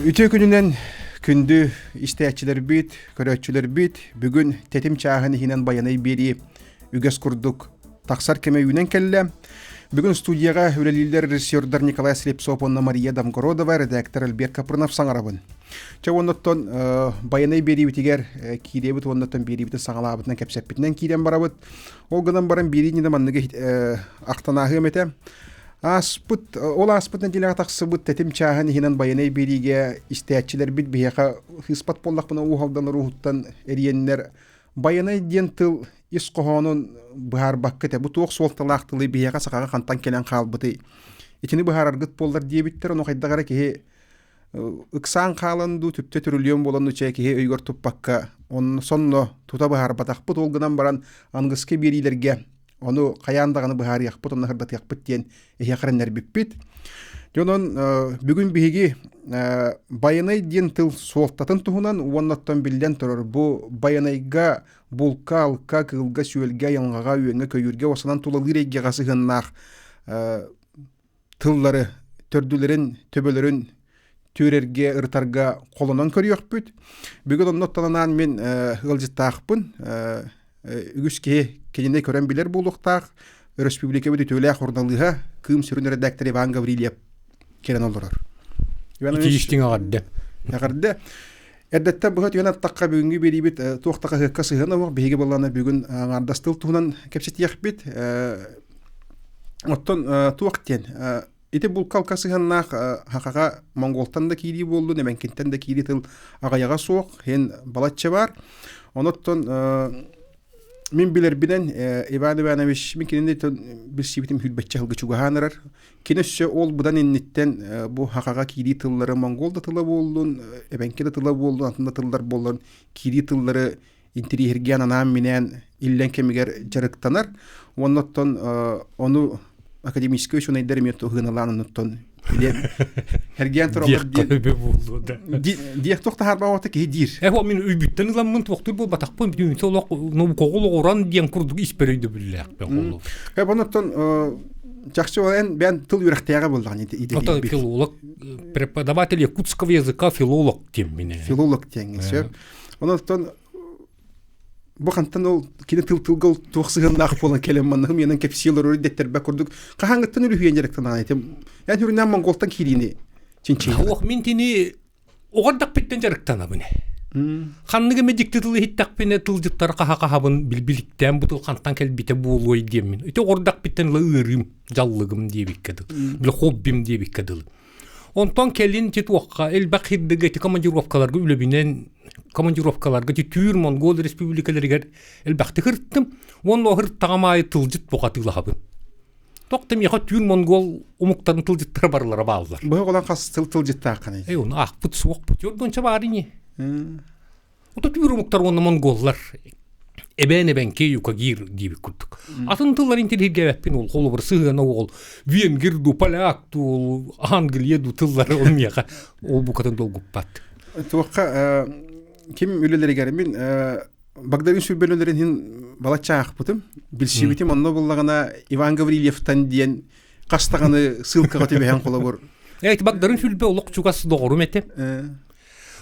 Үтүө күнүнэн күндү истээччилэрбит, көрөөччүлэрбит бүгүн тэтим чааһын иһинэн байанай биэрии үгэс курдук тахсар кэмэ үүнэн кэллэ. Бүгүн студияҕа үлэлииллэр режиссердар Николай Слепцов уонна Мария Домгородова, редактор Альберт Капрынов саҥарабын. Чэ уоннаттан байанай биэриибитигэр киириэбит уоннаттан биэриибитин саҕалаабытынан кэпсэппитинэн киирэн барабыт. Ол гынан баран биэрии манныгы ахтанааһыам этэ. Ааспыт, ол ааспыт нэдиэлэҕэ тахсыбыт тэтим чааһын иһинэн байанай биэриигэ истээччилэрбит биһиэхэ сыыспат буоллахпына Уу Алдан уруһуттан эриэннэр байанай диэн тыл ис хоһоонун быһаарбакка этэ. Бу туох суолталаах тылый биһиэхэ сахаҕа хантан кэлэн хаалбытый? Итини быһаараргыт буоллар диэбиттэр, ону хайдах эрэ киһи ыксаан хаалан дуу, түптэ түрүлүөн буолан дуу чэ киһи өйүгэр туппакка онно сонно тута быһаарбатахпыт. Ол гынан баран аныгыскы биэриилэргэ Ону хайаан даҕаны быһаарыахпыт, онно сырдатыахпыт диэн эһиэхэ эрэннэрбиппит. Дьонон бүгүн биһиги байанай диэн тыл суолтатын туһунан уонна оттон биллэн турар бу байанайга булка, алка, кыылга, сүөлгэ, айылҕаҕа, үөҥҥэ, көйүүргэ осанан тулалыыр эйгэҕэ сыһыаннаах тыллары төрдүлэрин, төбөлөрүн түөрэргэ, ырытарга холонон көрүөхпүт. Бүгүн онно оттонанаан мин ыалдьыттаахпын. Үгүс киһи кинини көрөн билэр буолуохтаах. Өрөспүүбүлүкэбит үтүөлээх суруналыыһа, Кыым сүрүн эрэдээктэрэ Иван Гаврильев кэлэн олорор. Иван Итиистиҥ эҕэрдэ. Эҕэрдэ. Эрдэттэн быһа түһэн аттахха бүгүҥҥү биэриибит туох да хаһыакка сыһыана суох. Биһиги буоллаҕына бүгүн аҥаардас тыл туһунан кэпсэтиэхпит. Оттон туох диэн ити булкалка сыһыаннаах хахаҕа монголтан да киирии буоллун, эбэҥкинтэн да киирии тыл аҕыйаҕа суох, иһин балачча баар. Онон мин билэрбинэн Иван Иванович мин кинини билсибитим сүүрбэччэ сылга чугаһаан эрэр. Кини өссө ол быдан инниттэн бу хахаҕа киирии тыллары монгол да тыла буоллун, эбэҥки да тыла буоллун, атын да тыллар буоллун киирии тыллары интириэһиргээн анаан-минээн иллэҥ кэмигэр дьарыктанар. Уонна оттон ону академическай учуонайдар эмиэ туһыналаан оннуттан Эргиэн тураллар диэх туох таһаарбаҕа киһи диир. Э мин үйбүттэн ыламмын туохтуур буолбатахпын бүтүнүтэ олох наукаҕа олоҕуран диэн курдук испэр өйдөбүллээхпин холу. Э онуттан чахчы ол эн бэйэн тыл үөрэхтээҕэ буоллаҕын идэтийбит. Филолог преподаватель якутского языка филолог диэммин. Филолог диэҥҥэ сөп. Онон бу хантан ол кини тыл тылга туох сыһыаннаах буолан кэлэн манна миэнэн кэпсии олорор дэттэрбэ курдук хаһааҥҥыттан үлүһүйэн дьарыктанаан этим эн хүрүнээн монголтан киириини чинчийэн Ох мин тини оҕордахпиттан дьарыктанабын ханнык эмэ дьикти тылы иһиттэхпинэ тылдьыттары хаһа-хаһабын билбиликтээн бу тыл хантан кэлбитэ буолуой диэммин ити оҕордахпиттан ыла ыарыым дьаллыгым диэбиккэ дылы били хоббим диэбиккэ дылы Онтон кэлин ити туохха элбэх хирдыга ити командировкаларга үлэбинэн командировкаларга ити түүр Монгол республикаларыгар элбэхтик ырыттым. Уонна ырыттаҕым аайы тылдьыт туохатыылаһабын. Тохто миэхэ түүр монгол омуктарын тылдьыттара барылара бааллар. Быһа олан хас тыл тылдьыттааххыный? Эй, ону аахпыт суохпут. Дьордонча баар ини. Ото түүр омуктар уонна монголлар эбээн эбэҥки юкагир диэбит курдук. Атын тыллар интириһиргээбэппин ол холобур сыһыана ол венгр ду поляк ду англия ду тыллары ол миэхэ ол букатын долгуппат. Туохха ким үлэлэригэр мин Багдарыын Сүлбэ үлэлэрин иһин балачча аахпытым. Билсибитим онно буллаҕына Иван Гаврильевтан диэн хас даҕаны ссылкаҕа түбэһэн холобур. Э, Багдарыын Сүлбэ олох чугас доҕорум этэ.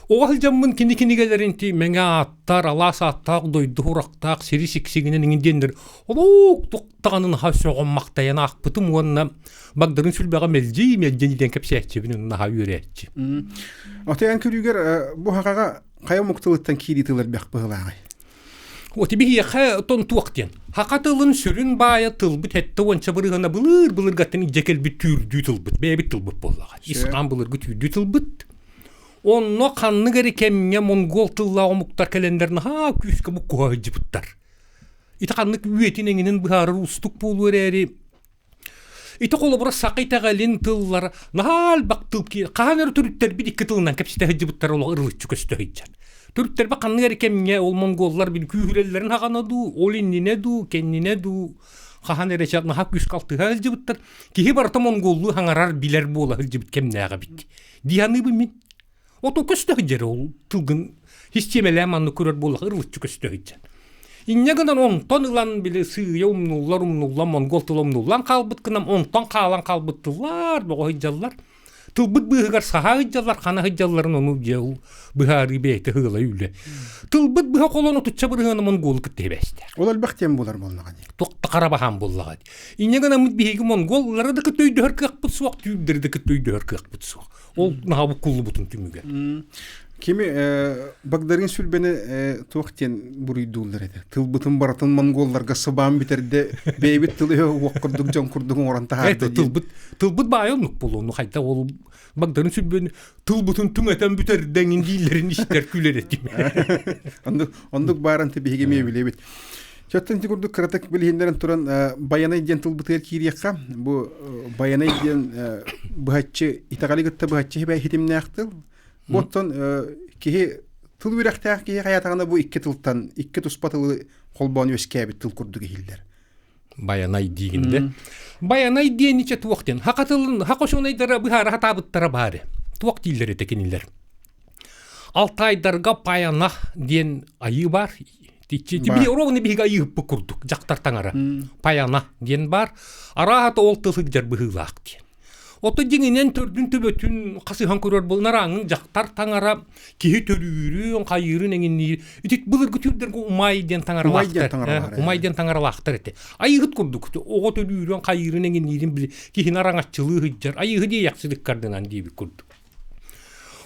Оҕо сылдьаммын кини кинигэлэрин ти мэҥэ ааттар, алаас ааттаах, дойду урактаах, сири сиксигинэн иҥин диэннэр олук туктаҕанын наһаа сөҕөн махтайан аахпытым уонна Багдарын сүлбэҕэ мэлдьи мэлдьи диэн кэпсээччибин наһаа үөрээччи. Отойон көрүүгэр бу хахаҕа хайа омук тылыттан киирии тыл элбэх быһылааҕый? Вот биһиэхэ тон туох диэн. Хаха тылын сүрүн баайа тылбыт сэттэ уонча бырыһына былыр былыргаттан илдьэ кэлбит түүрдүү тылбыт, бэйэбит тылбыт буоллаҕа. Исхаан былыргы түүрдүү тылбыт. Онно ханнык эрэ кэмҥэ монгол тыллаах омуктар кэлэннэр наһаа күүскэ буккуһа сылдьыбыттар. Ити ханнык үйэтин эҥинин быһаарар уустук буолуо эрээри, ити холобура саха итэҕэлин тыллара наһаа элбэх тыл хаһан эрэ төрүттэрбит икки тылынан кэпсэтэ сылдьыбыттара олох ырылыччы көстө сылдьар. Төрүттэрбит ханнык эрэ кэмҥэ ол монголлар били күүһүрэллэрин хаҕана дуу, ол иннинэ дуу, кэннинэ дуу хаһан эрэ наһаа күүскэ алтыһа сылдьыбыттар. Киһи барыта монголлуу хаҥарар билэр буола сылдьыбыт кэмнээх эбит. Дии саныыбын мин. Ото көстө сылдьар ол тылгын систиэмэлээн маннык көрөр буоллах ырылыччы көстө сылдьар. Инньэ гынан онтон ылан били сыыйа умнуллар умнуллан монгол тыла умнуллан хаалбыт гынан онтон хаалан хаалбыт тыллар боҕо сылдьаллар. Тылбыт быыһыгар саһаа ыдьаллар, хана ыдьалларын ону дьэ быһаарыы бэйэтэ ыһыылай үлэ. Тылбыт быһа холон отучча бырыһыана монголу кытта сибээстээх. Ол элбэх диэн буолар буоллаҕа дии. Туох да хара баһаам буоллаҕа дии. Инньэ гынаммыт биһиги монголлары да кытта өйдөһөр кыахпыт суох, түүрдэри да кытта өйдөһөр кыахпыт суох. Ол наһаа буккуллубутун түмүгэ. Кими Багдарыын Сүлбэни туох диэн буруйдууллар этэ? Тылбытын барытын монголларга сыбаан бүтэрдэ, бэйэбит тыл өһө уох курдук дьон курдук оҥорон таһаарда диэн. Тылбыт тылбыт баайа оннук буолуону хайда ол Багдарыын Сүлбэни тылбытын түҥэтэн бүтэрдэҥин дииллэрин истэр күлэр этим. Оннук оннук бааран биһиги эмиэ билэбит. Чөттөн ити курдук кыратык билиһиннэрэн туран Байанай диэн тылбытыгар киириэххэ. Бу Байанай диэн быһаччы итэҕэли кытта быһаччы хитимнээх тыл. Бу оттон киһи тыл үөрэхтээх киһи хайаатаҕына бу икки тылтан икки туспа тылы холбоон үөскээбит тыл курдук иһиллэр. Байанай диигин де. Байанай диэн ичэ туох диэн. Хака тылын хака учуонайдара быһаара хатаабыттара баары. Туох дииллэр этэ кинилэр. Алтайдарга паяна диэн айыы бар. Тиччи ровно биһиги айыыппыт курдук дьахтар таҥара. Паяна диэн бар. Арааһата ол тыл сылдьар быһыылаах диэн. Ото дьиҥинэн төрдүн төбөтүн хасыһан көрөр буолан арааҥҥын дьахтар таҥара киһи төрүүрүн, хайыырын эҥинниир. Ити былыргы түүрдэргэ умай диэн таҥаралаахтар. Умай диэн таҥаралаахтар этэ. Айыыһыт курдук оҕо төрүүрүн, хайыырын эҥинниирин били киһини араҥаччылыы сылдьар. Айыыһы диэйэхсит ыккардынан диэбит курдук.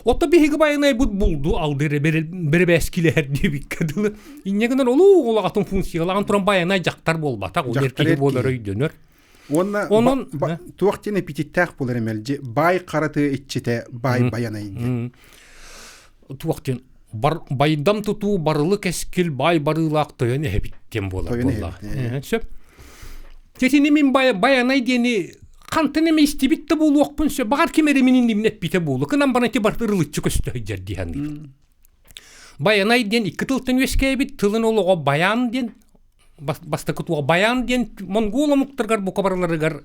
Отто биһиги байанайбыт булду алды эрэ бэрэбээскилэһэр диэбиккэ дылы. Инньэ гынан олук улаҕатын функциялаан туран байанай дьахтар буолбатах, ол эр киһи буолар өйдөнөр. Уонна Онон туох диэн эпитеттээх буолар мэлдьи баай хара тыа иччитэ баай байанай диэн. Туох диэн байдам тутуу барылы кэскил баай барыылаах тойон эһэбит диэн буолар буоллаҕа. Сөп. Тетини мин байанай диэни хантан эмэ истибит да буолуохпун сөп. Баҕар ким эрэ мин иннибин эппитэ буолуо. Кынан баран ити барыта ырылыччы көстө сылдьар дии саныыбын. Байанай диэн икки тылтан үөскээбит тылын олоҕо баян диэн бастакы туох баян диэн монгол омуктарыгар бука барыларыгар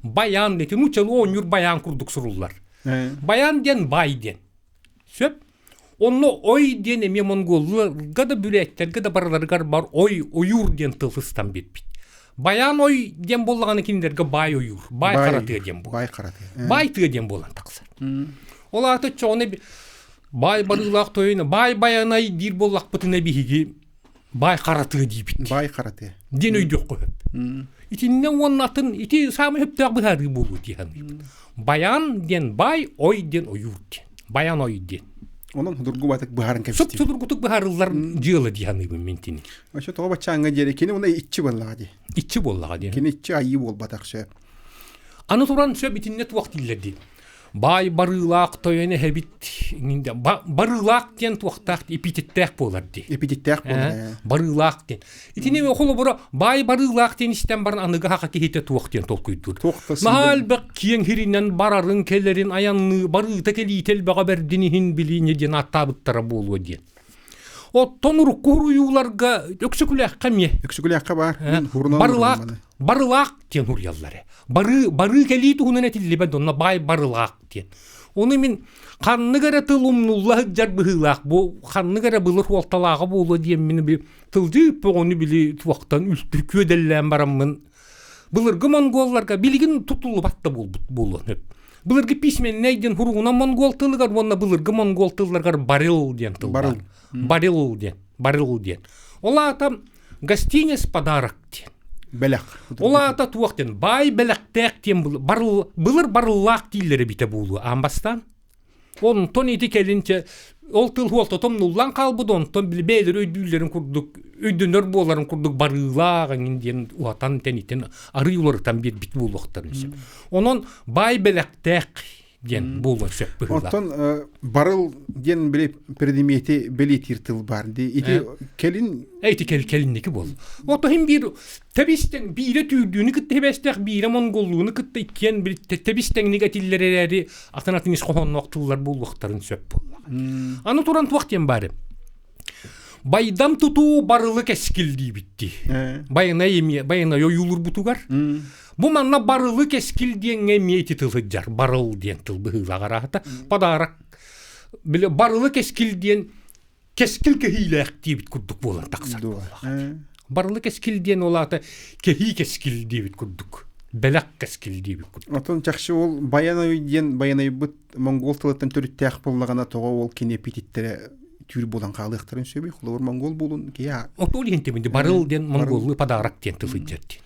баян диэн нууччалыы оонньуур баян курдук суруллар. Баян диэн бай диэн. Сөп. Онно ой диэн эмиэ монголларга да бүрээттэргэ да барыларыгар бар ой ойуур диэн тыл сыстан биэрбит. Баян ой диэн буоллаҕына кинилэргэ баай ойуур, баай хара тыа диэн буолар. Баай хара тыа. Баай тыа диэн буолан тахсар. Ол аата чоҕуна баай барыылаах тойон баай баянай диир буоллахпытына биһиги баай хара тыа диибит. Баай хара тыа. Диэн өйдүөххэ сөп. Итиннэ уонна атын ити саамай сөптөөх быһаарыы буолуо дии саныыбын. Баян диэн баай, ой диэн ойуур диэн. Баян ой диэн. Онон судургу батык быһааран кэбистибит. Суп судургутук быһаарыллар дьыала дии саныыбын мин тини. Очо тоҕо баччааҥҥа диэри кини уна иччи буоллаҕа дии. Иччи буоллаҕа дии. Кини иччи айыы буолбатах сөп. Аны туран сөп итиннэ туох дииллэр дии. Баай барыылаах тойон эһэбит барыылаах диэн туохтаах эпитеттээх буолар дии. Эпитеттээх буолар. Барыылаах диэн. Итини холобура баай барыылаах диэн истэн баран аныгы хаха киһитэ туох диэн толкуйдуур. Наһаа элбэх киэҥ хиринэн барарын, кэлэрин, айанныы, барыыта кэлиитэ элбэҕэ бэрдин иһин билиини диэн ааттаабыттара буолуо диэн. Оттон урукку хуруйууларга Өксөкүлээххэ эмиэ. Өксөкүлээххэ баар. Барылаах, барылаах диэн хуруйаллар. Барыы, барыы кэлии туһунан этиллибэт онно баай барылаах диэн. Ону мин ханнык эрэ тыл умнулла сылдьар быһыылаах бу ханнык эрэ былыр суолталааҕа буолуо диэн мин би тылдьыып оҕону били туохтан үлтү күөдэллээн бараммын былыргы монголларга билигин тутуллубат да буолбут буолуон сөп. Былыргы письменнэй диэн хуругунан монгол тылыгар уонна былыргы монгол тылларыгар барыл диэн тыл бар. Барыл диэн. Барыл диэн. Ол аата гостиниц подарок диэн. Бэлэх. Ол аата туох диэн баай бэлэхтээх диэн барыл, былыр барыллаах дииллэрэ эбитэ буолуо аан бастаан. Онтон ити кэлинчэ ол тыл хуолта томнуллан хаалбыт онтон били бэйэлэри өйдүүллэрин курдук өйдөнөр буоларын курдук барыылаах эҥин диэн уһатан тэнитэн арый уларытан биэрбит буолуохтарын сөп. Онон баай бэлэхтээх диэн буолуон сөп быһыылаах. Оттон барыл диэн били предмети бэлиэтиир тыл баар дии. Ити кэлин Эти кэл кэлинники буол. Ото хим биир тэбистэн биирэ түүрдүүнү кытта хибэстээх биирэ монголлууну кытта иккиэн бир тэбистэҥник этиллэр эрээри атын атын ис хоһоонноох тыллар буолуохтарын сөп буоллаҕа. Аны туран туох диэн баары. Байдам тутуу барылы кэскил диибитти. Байанай эмиэ байанай ойуулурбутугар. Бу манна барылы кэскил диэҥҥэ эмиэ ити тыл сылдьар. Барыл диэн тыл быһыылаах араата. Подарок. Били барылы кэскил диэн кэскил кэһиилээх диэбит курдук буолан тахсар буоллаҕа. Барылы кэскил диэн ол аата кэһии кэскил диэбит курдук. Бэлэх кэскил диэбит курдук. Отон чахчы ол Баянай диэн Баянайбыт монгол тылыттан төрүттээх буоллаҕына тоҕо ол кини эпититтэрэ түүр буолан хаалыахтарын сөбүй? Холобур монгол буолун киһи Отол иһин тиминди барыл диэн монголлуу подарок диэн тыл сылдьар диэн.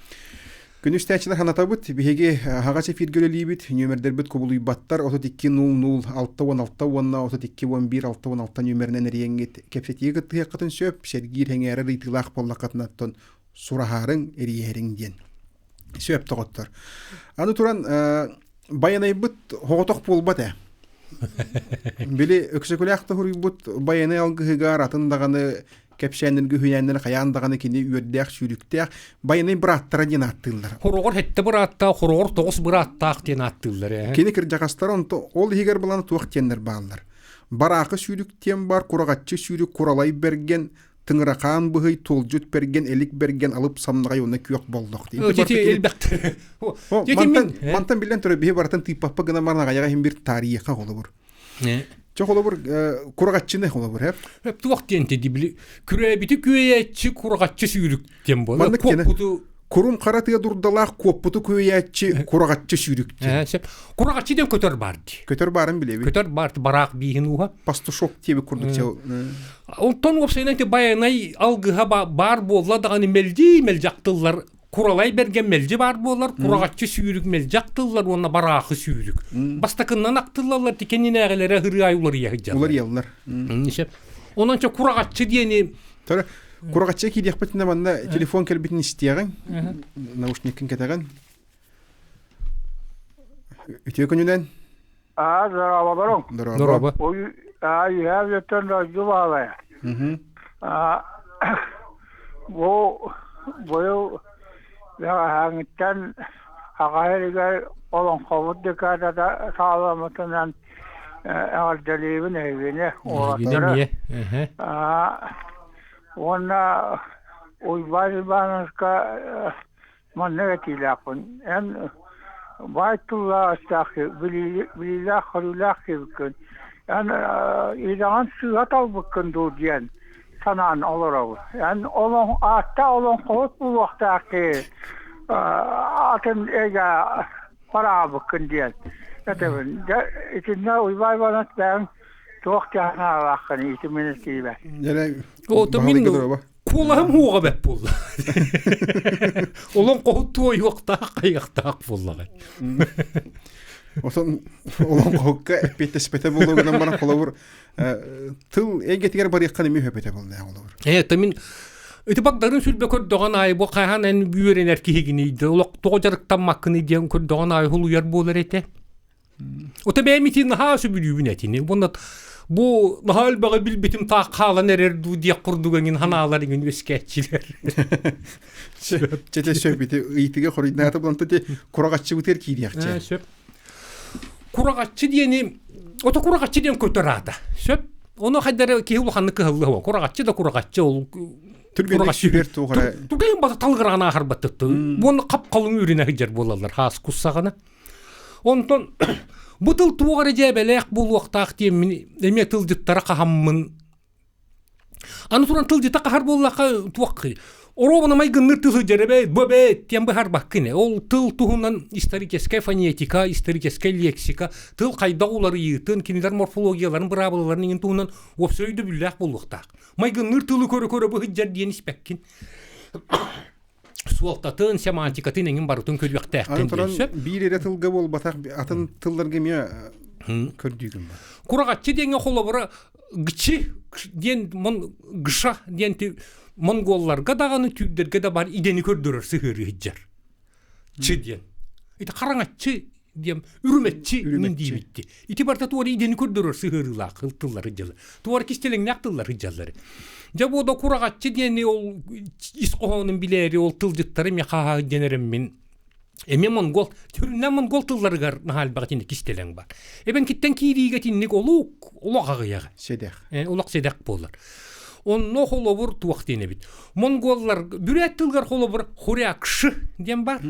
Күнүс тээчилэр ханатабыт, биһиги аһаҕас эфиргэ үлэлиибит, нүөмэрдэрбит кубулуйбаттар 32 00 66 уонна 32 11 66 нүөмэринэн эрийэҥҥит кэпсэтиигэ кыттыһыаххытын сөп, сэргиир эҥээрэр ыйытыылаах буоллаххытына оттон сураһаарыҥ, эрийэһэриҥ диэн. Сөп доҕоттор. Аны туран Байанайбыт оҕотох буолбат ээ. Били Өксөкүлээх да суруйбут Байанай алгыһыгар атын даҕаны кэпсээннэргэ үһүйээннэри хайаан даҕаны кини үөрдээх сүүрүктээх Байанай бырааттара диэн ааттыыллар. Хороҕор сэттэ бырааттаах, хороҕор тоҕус бырааттаах диэн ааттыыллар ээ. Кини кырдьаҕастара онто ол иһигэр булан туох диэннэр бааллар. Бараахы сүүрүк диэн бар, кураҕаччы сүүрүк, куралай бэргэн, Тыҥырахаан быһый, Туолдьут бэргэн, Элик бэргэн, Алып самнаҕай уонна Күөх боллох. Элбэхтэр. Мантан, мантан биллэн турар биһи барытын тыыппаппа гына баран аҕайаҕа иһин бир таарыйыахха холобур. Чэ холобур кураҕаччыны холобур хэп. Хэп туох диэн ти били күрээбити күөйээччи кураҕаччы сүүрүк диэн буолар. Куоппуту Курум хара тыа дурдалаах куоппуту күөйээччи кураҕаччы сүүрүк диэн. Сөп. Кураҕаччы диэн көтөр баар дии. Көтөр баарын билэбин. Көтөр баар бараах бииһин ууһа. Пастушок диэбит курдук Онтон уопсайынан ити байанай алгыһа баар буолла даҕаны мэлдьи мэлдьи ахтыллар Куралай бэргэн мэлдьи баар буолар, кураҕаччы сүүрүк мэлдьи ахтыллар уонна бараахы сүүрүк. Бастакыннан ахтыллаллар тикэнинээҕилэрэ ырыа уларыйа сылдьаллар. Уларыйаллар. Онон чэ кураҕаччы диэни Төрө кураҕаччы киириэхпитинэ манна телефон кэлбитин истиэҕиҥ. Наушниккын кэтэҕин. Үтүө күнүнэн. Аа, здорово, Дорообо. Ой, аа, я өттөн дойду баалая. Аа, бу быйыл бэҕэһээҥиттэн аҕа иһигэр олоҥхобут декадата саҕаламмытынан эҕэрдэлиибин эһигини уолаттары. Аа, уонна Уйбаан Ивановичка Маннык этиилээхпин: эн баай тыллаах-өстөөх билиилээх-көрүүлээх киһибиккин, эн идэҕин сыыһа талбыккын дуу диэн санаан олоробун. Эн ааттаах олоҥхоһут буолуохтаах киһи атын эйгэ бараабыккын диэн этэбин. Дьэ итиннэ Уйбаан Иванович бэйэҥ туох диэн санаалааххыный ити мин этиибэр. Ото мин Куолаһым уоҕа бэт буолла. Олоҥхоһут туойуохтаах, хайыахтаах буоллаҕай. Отон олоҥхоһукка эппиэттэспэтэ буолуо гынан баран холобур тыл эйгэтигэр барыахха эмиэ хөпөтө буолла холобур. Э, мин ити багдарын сүлбэ көрдөҕөн аайы бу хайаан эн үөрэнэр киһигиний да олох тоҕо дьарыктаммаккыный диэн көрдөҕөн аайы хулуйар буолар этэ. Ото бэйэм ити наһаа сөбүлүүбүн этини. Уонна бу наһаа элбэҕи билбитим таах хаалан эрэр дуу диэх курдук эҥин ханаалар иҥин үөскээччилэр. Чэ сөп ити ыйытыга хоруйдаата булан ти кураҕаччыбытыгар киириэхчэ. Сөп. Кураҕаччы диэни ото кураҕаччы диэн көтөр аата. Сөп. Ону хайдары киһи улаханнык кыһыллыа. Кураҕаччы да кураҕаччы ол Түргэнник сүбэр туох эрэ. Түргэн бата талгыраҕын ааһарбаттык. Буон хап-халыҥ үрүнэ сылдьар буолаллар хаас куссаҕына. Онтон бу тыл туох эрэ дьээбэлээх буолуохтаах диэммин эмиэ тылдьыттара хаһаммын аны туран тылдьыта хаһар буоллахха туох оруобуна майгынныыр тыл сылдьар эбээт бу эбээт диэн быһаарбаккын ол тыл туһунан историческай фонетика историческай лексика тыл хайдах уларыйыытын кинилэр морфологияларын быраабылаларын иҥин туһунан уопсай өйдөбүллээх буолуохтаах майгынныыр тылы көрө-көрө бу сылдьар диэн испэккин суолтатын, семантикатын эҥин барытын көрүөхтээхтин диэн сөп. Биир эрэ тылга буолбатах, атын тылларга эмиэ көрдүүгүн бар. Кураҕаччы диэҥҥэ холобура гчи диэн гша диэн монголларга даҕаны түүрдэргэ да бар идэни көрдөрөр сыһыары сылдьар. Чы диэн. Ити хараҥаччы диэн үрүмэччи мин диибитти. Ити барыта туора идэни көрдөрөр сыһыарыылаах тыллары дьылы. Туора кистэлэҥнээх тыллары дьаллары. Дьэ бу да кураҕаччы диэни ол ис хоһоонун билээри ол тылдьыттары эмиэ хааһа диэн эрэммин эмиэ монгол түрүнэн монгол тылларыгар наһаа элбэх итинник кистэлэҥ бар. Эбэҥкиттэн киириигэ итинник олук олох аҕыйаҕа. Сэдэх. Олох сэдэх буолар. Онно холобур туох диэн эбит. Монголлар бүрээт тылыгар холобур хурякшы диэн бар.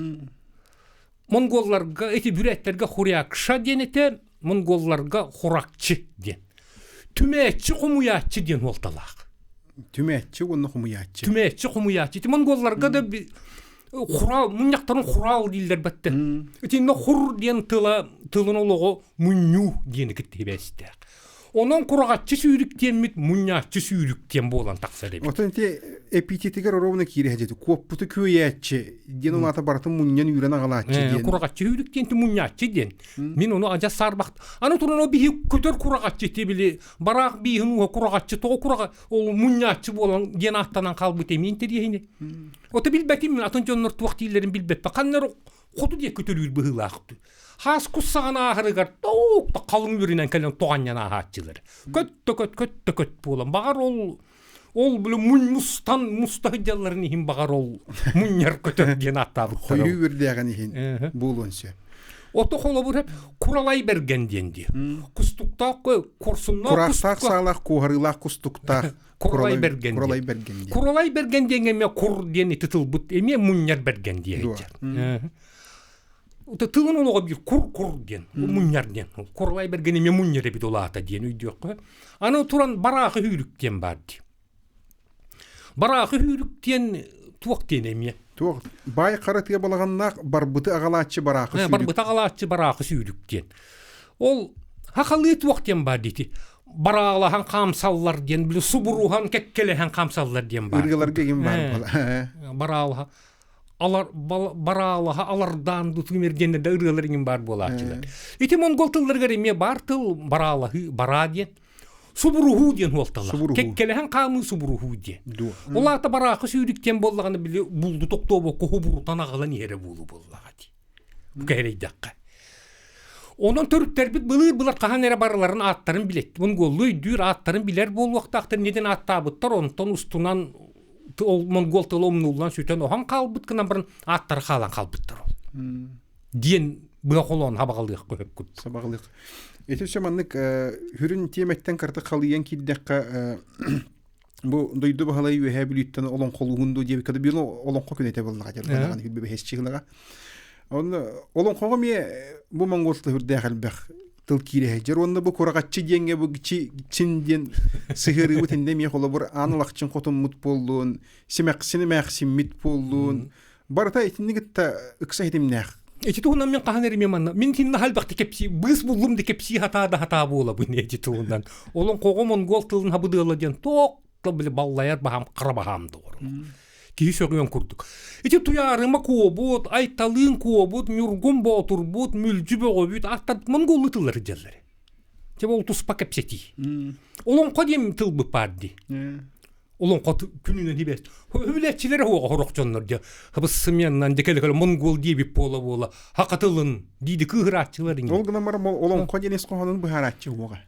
Монголларга эти бүрээттэргэ хурякша диэн этэ, монголларга хуракчы диэн. Түмээччи хомуйааччы диэн суолталаах. Түмээччи уонна хомуйааччы. Түмээччи хомуйааччы. Ити монголларга да. Хураал, мунньахтарын хураал дииллэр баттэ. Итиннэ хур диэн тыла тылын олоҕо мунньуу диэни кытта сибээстээх. Онон кураҕаччы сүүрүк диэммит мунньааччы сүүрүк диэн буолан тахсар эбит. Отон ити эпитетигэр оруобуна киирэ дьэти куоппуту күөйээччи диэн ол аата барытын мунньан үүрэн аҕалааччы диэн. Кураҕаччы сүүрүк диэн мунньааччы диэн. Мин ону адьас саарбахт. Аны туран о биһи көтөр кураҕаччы ти били бараах бииһин ууһа кураҕаччы тоҕо кураҕа ол мунньааччы буолан диэн ааттанан хаалбыт эмиэ интэриэһинэй. Ото билбэтим мин атын дьоннор туох дииллэрин билбэппин. Ханна эрэ хоту диэки төрүүр быһыылаах. Хаас кус саҕана ааһарыгар тоок да халыҥ үөрүнэн кэлэн тоҕанньан ааһааччылар. Көт да көт, көт да көт буолан. Баҕар ол ол били мунньустан муста сылдьалларын иһин баҕар ол мунньар көтөр диэн ааттаабыттар. Хойуу үөрдээҕин иһин буолуон сөп. Ото холобур Куралай Бэргэн диэн дии. Кустуктаах курсуннаах Кураахтаах саалаах куоһарыылаах кустуктаах Куралай Бэргэн. Куралай Бэргэн диэн. Куралай Бэргэн диэҥҥэ эмиэ кур диэн ити тылбыт эмиэ мунньар бэргэн диэһиччэр. Тылын олоҕо биир кур-кур диэн, мунньар диэн. Куралай Бэргэн эмиэ мунньар эбит ол аата диэн өйдүөххэ. Аны туран бараахы хүүрүк диэн баар дии. Бараахы хүүрүк диэн туох диэн эмиэ? Туох баай хара тыа балаҕаннаах барбыты аҕалааччы бараахы сүүрүк. Барбыты аҕалааччы бараахы сүүрүк диэн. Ол хахалыы туох диэн баар дии бараалаһан хаамсаллар диэн били субуруһан кэккэлэһэн хаамсаллар диэн баар. Ырыаларга игин баар буола. Бараалаһа алар бараалаһа алардаан дутумер диэн да ырыалар иҥин баар буолааччылар. Ити монгол тылларыгар эмиэ баар тыл бараалаһыы бараа диэн субуруһуу диэн хуолталар. Кэккэлэһэн хаамыы субуруһуу диэн. Ол аата бараахы сүүрүк диэн буоллаҕына били булду тохтообокко хубурутан аҕалан иһэрэ буолуу буоллаҕа дии. Бу кэһэрэйдэххэ. Онон төрүттэрбит былыр-былыр хаһан эрэ барыларын ааттарын билэт, монголлуу өйдүүр ааттарын билэр буолуохтаахтар иннитин ааттаабыттар, онтон устунан ол монгол тыла умнуллан сүтэн оһон хаалбыт гынан баран ааттара хаалан хаалбыттар ол. Диэн быа холоон хабаҕалыах көһөп курдук. Сабаҕалыах. Ити өссө маннык хүрүн тиэмэттэн кыртык халыйан киирдэххэ бу дойду баһылай үөһээ бүлүүттэн олоҥхолуугун дуу диэбиккэ биир олоҥхо күнэ этэ буоллаҕа дьарбанаҕын хүлбэбэһэсчи гынаҕа онно олоҥхоҕо эмиэ бу монгол тыла үрдээх элбэх тыл киирэ сылдьар уонна бу кураҕаччы диэҥҥэ бу чин диэн сыһыарыыбыт иннэ эмиэ холобур аан алахчын хотуммут буоллун симэхсин эмээхсиммит буоллун Барыта итинник кытта ыкса ситимнээх. Ити туһунан мин хаһан эримиэ манна. Мин тинна халбахты кэпсии, быыс буллум да кэпсии хатаа да хатаа буолабын эти туһунан. Олон коҕо монгол тылын хабыдыала диэн тоок били баллайар баһам хара баһаам доҕор. Киһи сөҕүөн курдук. Ити туйаарыма куобут, айталыын куобут, ньургун боотурбут, мүлдьү бөҕөбүт, аттар монголлуу тыллары дьэллэр. Те ол туспа кэпсэтии. Олоҥхо диэн тылбыт баар дии. Олоҥхо күнүнэн хибэс. Үлэччилэр оҕо хорох дьоннор дьэ хабыссымьяннан дьэ кэлэ монгол диэбит буола-буола хакатылын дииди кыыһырааччылар иҥин. Ол гынан баран олоҥхо диэн ис хоһоонун быһаарааччы уоҕа.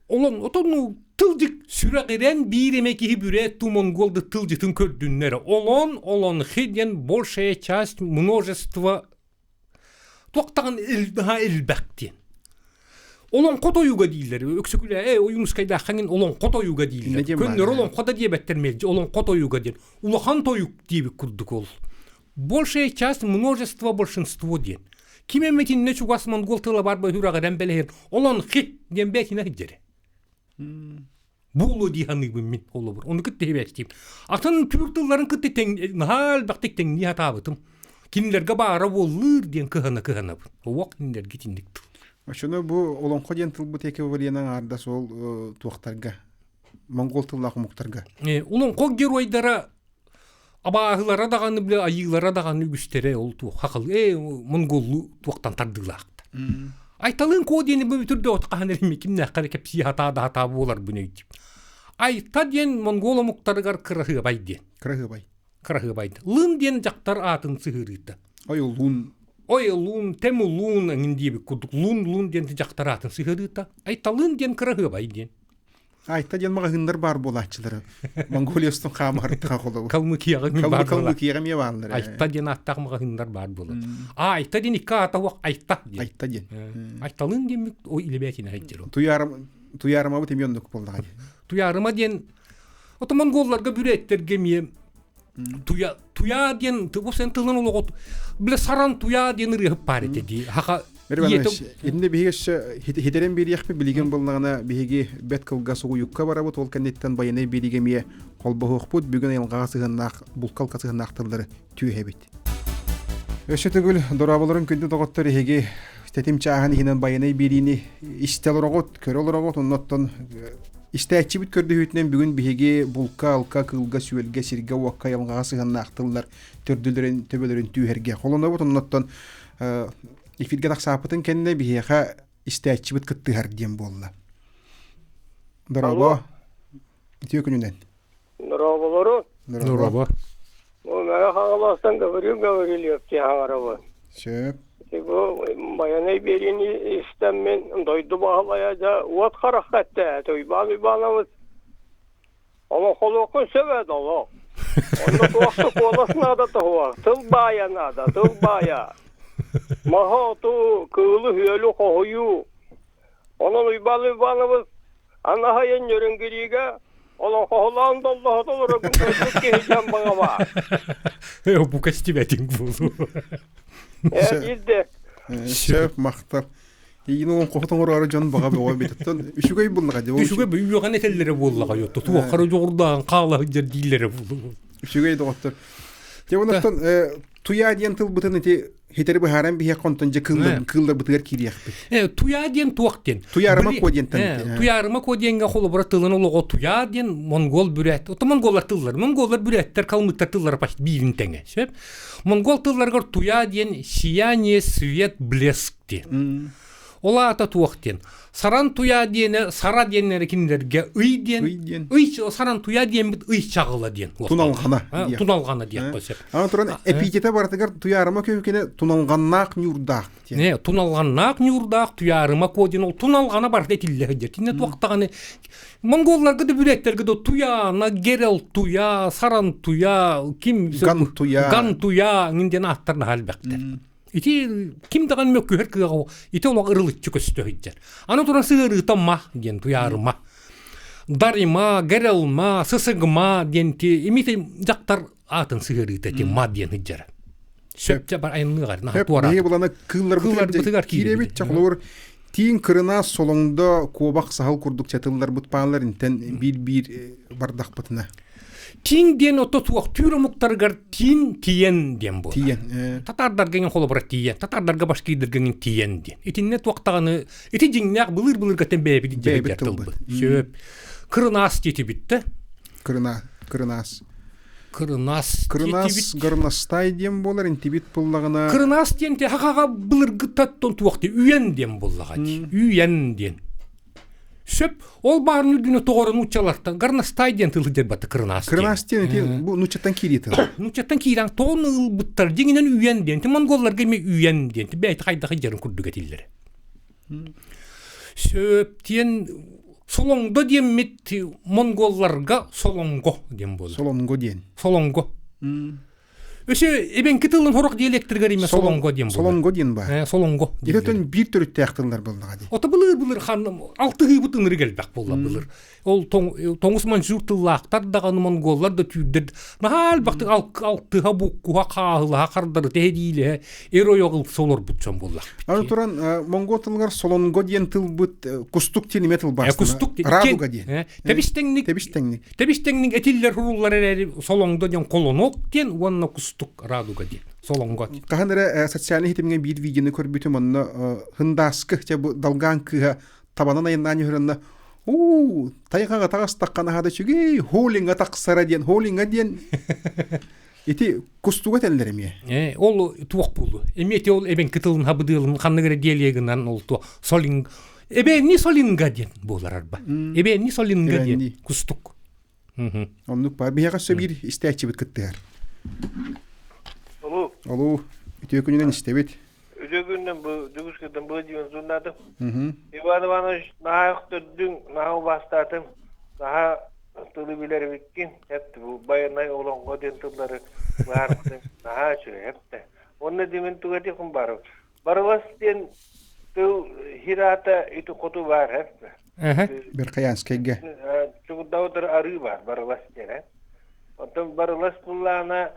Олон отону тылдьык сүрэҕирэн биир эмэ киһи бүрээт ту монгол да тылдьытын көрдүннэр. Олон олонхи диэн большая часть множество Туохтаҕын наһаа элбэх диэн. Олоҥхо тойуга дииллэр. Өксөкүлээ ээ Ойуунускайдааххаҥын олоҥхо тойуга дииллэр. Көннөрү олоҥхо да диэбэттэр мэлдьи олоҥхо тойуга диэн. Улахан тойук диэбит курдук ол. Большая часть множество большинство диэн. Ким эмэтиннэ чугас монгол тыла бар бөһүрэҕирэн бэлэһин олонхи диэн бээтинэ сылдьар. Буолуо дии саныыбын мин холобур. Ону кытта сибээстиим. Атын түүр тылларын кытта тэҥ наһаа элбэхтик тэҥнии сатаабытым. Кинилэргэ баара буоллуур диэн кыһана-кыһанабын. Уох кинилэргэ итинник тыл. Оччону бу олоҥхо диэн тылбыт эквивалена аҥаардас ол туохтарга монгол тыллаах омуктарга. Олоҥхо геройдара абааһылара даҕаны бile айыылара даҕаны үгүстэрэ ол туох хахал э монголлуу туохтан тардыылаахтар. Айталыын куо диэни бу бүтүрдэ хаһан эрими кимнээххэ кэпсии хатаа да хатаа буоларбын өйдүүм. Айта диэн монгол омуктарыгар кыраһыабай диэн. Кыраһыабай. Кыраһыабай. Лын диэн дьахтар аатын сыһыарыыта. Ой лун. Ой лун, тем лун эҥин диэбит курдук лун лун диэн дьахтар аатын сыһыарыыта. Айталыын диэн кыраһыабай диэн. Айта диэн маҕаһыыннар баар буолааччылары. Монголия устун хаамарыттаха холобур. Калмыкияҕа мин баар Калмыкияҕа эмиэ бааллар. Айта диэн ааттаах маҕаһыыннар баар буолар. А Айта диэн икки аата уох Айта диэн. Айта диэн. Айталыын диэн ой илэбээтин айдыр. Туйаарым Туйаарымабыт эмиэ оннук буоллаҕа дии. Туйаарыма диэн ото монголларга бүрэттэргэ эмиэ туя туя диэн бу сен тылын олоҕот биле саран туя диэн ырыаһыт баар этэ дии хаха Инне биһиги өссө хитерен биэриэхпит билигин булнаҕына биһиги бэт кылгас угуйукка барабыт ол кэнниттэн байанай биэригэ эмиэ холбоһуохпут бүгүн айылҕаҕа сыһыаннаах булкалка сыһыаннаах тыллары түөһэбит. Өссө төгүл дорооболорун күндү доҕоттор эһиги тэтим чааһын иһинэн байанай биэриини истэ олороҕут, көрө олороҕут, оннуттан истээччибит көрдөһүүтүнэн бүгүн биһиги булка, алка, кыылга, сүөлгэ, сиргэ, уокка, айылҕаҕа сыһыаннаах тыллар төрдүлэрин, төбөлөрүн түүһэргэ холонобут. Оннуттан эфиргэ тахсааппытын кэннэ биһиэхэ истээччибит кыттыһар диэн буолла. Дорообо. Үтүө күнүнэн. Дорооболору. Дорообо. Бу Мэҥэ Хаҥаластан Гаврил Гаврильев диэн хаҥарабын. Сөп. Бу байанай биэриини истэммин дойду баһылайа дьэ уот харахха эттэ Уйбаан Уйбаанабыс олоҥхолуоххун сөп ээ доло. Онно туох да куолас наада тоһуох, тыл баайа наада, тыл баайа. Маһы-оту, кыылы-үөлү хоһуйуу. Онон Уйбаан Уйбаанабыс Анаһайын Нөрүҥгүрүүгэ олоҥхоһулаан доллоһото олороргун көрбүт киһи дьон баҕаба. Бу кэстибэтиҥ буолуо. Ээ биирдэ. Сөп махтал. Иин олоҥхоһут оҥороору дьон баҕа бөҕө эбит. Оттон үчүгэй буллаҕа дии. Үчүгэй үөҕэн этэллэрэ буоллаҕа йотто. Туоххара дьоҕурдаан хаала сылдьар дииллэрэ буолуо. Үчүгэй доҕоттор. Дьэ онон туйаа диэн тылбытын ити хитэри быһааран биһиэхэ онтон дьэ кыылларбытыгар киириэхпит. Туйаа диэн туох диэн? Туйаарыма куо диэнтэн. Туйаарыма куо диэҥҥэ холобура тылын олоҕо туйаа диэн монгол бүрээт. Ото монголлар тыллар. Монголлар бүрээттэр калмыктар тыллара почти биирин тэҥэ. Сөп? Монгол тылларыгар туйаа диэн сияние, свет, блеск диэн. Ол аата туох диэн? Саран туйаа диэнэ сара диэннэри кинилэргэ ый диэн, ый саран туйаа диэммит ый чаҕыла диэн. Туналҕана. Туналҕана диэххэ сөп. Аны туран эпитетэ барытыгар туйаарыма көбүкэнэ туналҕаннаах ньуурдаах диэн. Не, туналҕаннаах ньуурдаах туйаарыма куо диэн ол туналҕана барыта этиллэ сылдьар. Тинне туохтаҕаны монголларга да бүрээттэргэ да туйаана, герел туйаа, саран туйаа, ким ган туйаа, ган туйаа диэн ааттар наһаа элбэхтэр. Ити ким даҕаны мөккүһэр кыаҕа ити олох ырылыччы көстө сылдьар. Аны туран сыарыыта ма диэн туйаарыма. Дарима, Гэрэлма, Сысыгма диэн ти имити дьахтар аатын сыһыарыыта ти ма диэн сылдьара. Сөпчө бар айанныгар наһаа туора. Биһиги булана кыылларбытыгар киирэбит чахлоор тиин кырына солоҥдо куобах саһыл курдук чатылларбыт паалар интен биир-биир бардахпытына. Тиин диэн ото туох түүр омуктарыгар тиин тиен диэн буолар. Тиен. Татардарга иҥин холобура тиен, татардарга башкирдарга иҥин тиен диэн. Итиннэ туохтаҕаны ити дьиҥнээх былыр-былыргаттан бэйэбит Бэйэбит дьэбидэр тылбыт. Сөп. Кырынаас диэтибит да. Кырына, кырынаас. Кырынаас Кырынаас горностай диэн буолар, интибит буллаҕына. Кырынаас диэн хахаҕа былыргыттан туох дии үйэн диэн буллаҕа дии. Үйэн диэн. Сөп. Ол баарын үрдүнэ тоҕоро нууччалартан горностай диэн тылы дьарбатта кырынаас диэн. Кырынаас диэн ити бу нууччаттан киирии тыл. Нууччаттан киирэн тоҕону ылбыттар дьиҥинэн үйэн диэн. Ти монголларга эмиэ үйэн диэн. Ти бэйти хайдах дьарын курдук этиллэр. Сөп диэн солоҥдо диэммит монголларга солонго диэн буолар. Солонго диэн. Солонго. Өсө эбэҥки тылын сорох диалектэригэр имэ солонго диэн буолар. Солонго диэн баар. Солонго. Итэтэн биир төрүттээх тыллар буоллаҕа дии. Ото былыр-былыр хан алтыһыыбыт ынырык элбэх буолла былыр. Ол тоҥус манчжур тыллаахтар даҕаны монголлар да түүрдэр наһаа элбэхтик алтыһа буккуһа хааһылаһа хардары тэһэдиилэһэ эр ойох ылса олорбут дьон буоллахпыт. Аны туран монгол тылыгар солонго диэн тылбыт кустук диэн эмиэ тылбаастана. Кустук Радуга диэн. Тэбис-тэҥник Тэбис-тэҥник. Тэбис-тэҥник этиллэр суруллар эрээри солоҥдо диэн колонок диэн уонна кустук радуга диэн солоҥго. Хаһан эрэ социальнай ситимҥэ биир видеоны көрбүтүм онно хындааскы чэ бу долгаан кыыһа табанан айаннаан үһүрэннэ уу тайҕаҕа таҕыстахха наһаа да үчүгэй холинга тахсара диэн холинга диэн ити кустуга этэллэр эмиэ э ол туох буолу эмиэ ити ол эбэҥки тылын хабыдыылын ханнык эрэ диалегынан ол туох солинг Эбээнни Солинга диэн буолар арба. Эбээнни Солинга диэн кустук. Оннук баар. Биһиэхэ өссө биир истээччибит кыттыһар. Олу. Олу. Үтүө күнүнэн истэбит. Үтүө күнүнэн бу Дьокуускайтан Владимир Зуннатов. Иван Иванович наһаа өхтөрдүҥ, наһаа убаастаатым, наһаа тылы билэр эбиккин. Эп бу байанай олоҥхо диэн тыллары быһаарбытыҥ наһаа үчүгэй эптэ. Уонна димин туга диэххин баарым. Барылас диэн тыл сир аата ити хоту баар эп. Верхоянскайга. Чугурдаутар арыы баар Барылас диэн э. Оттон Барылас буллаана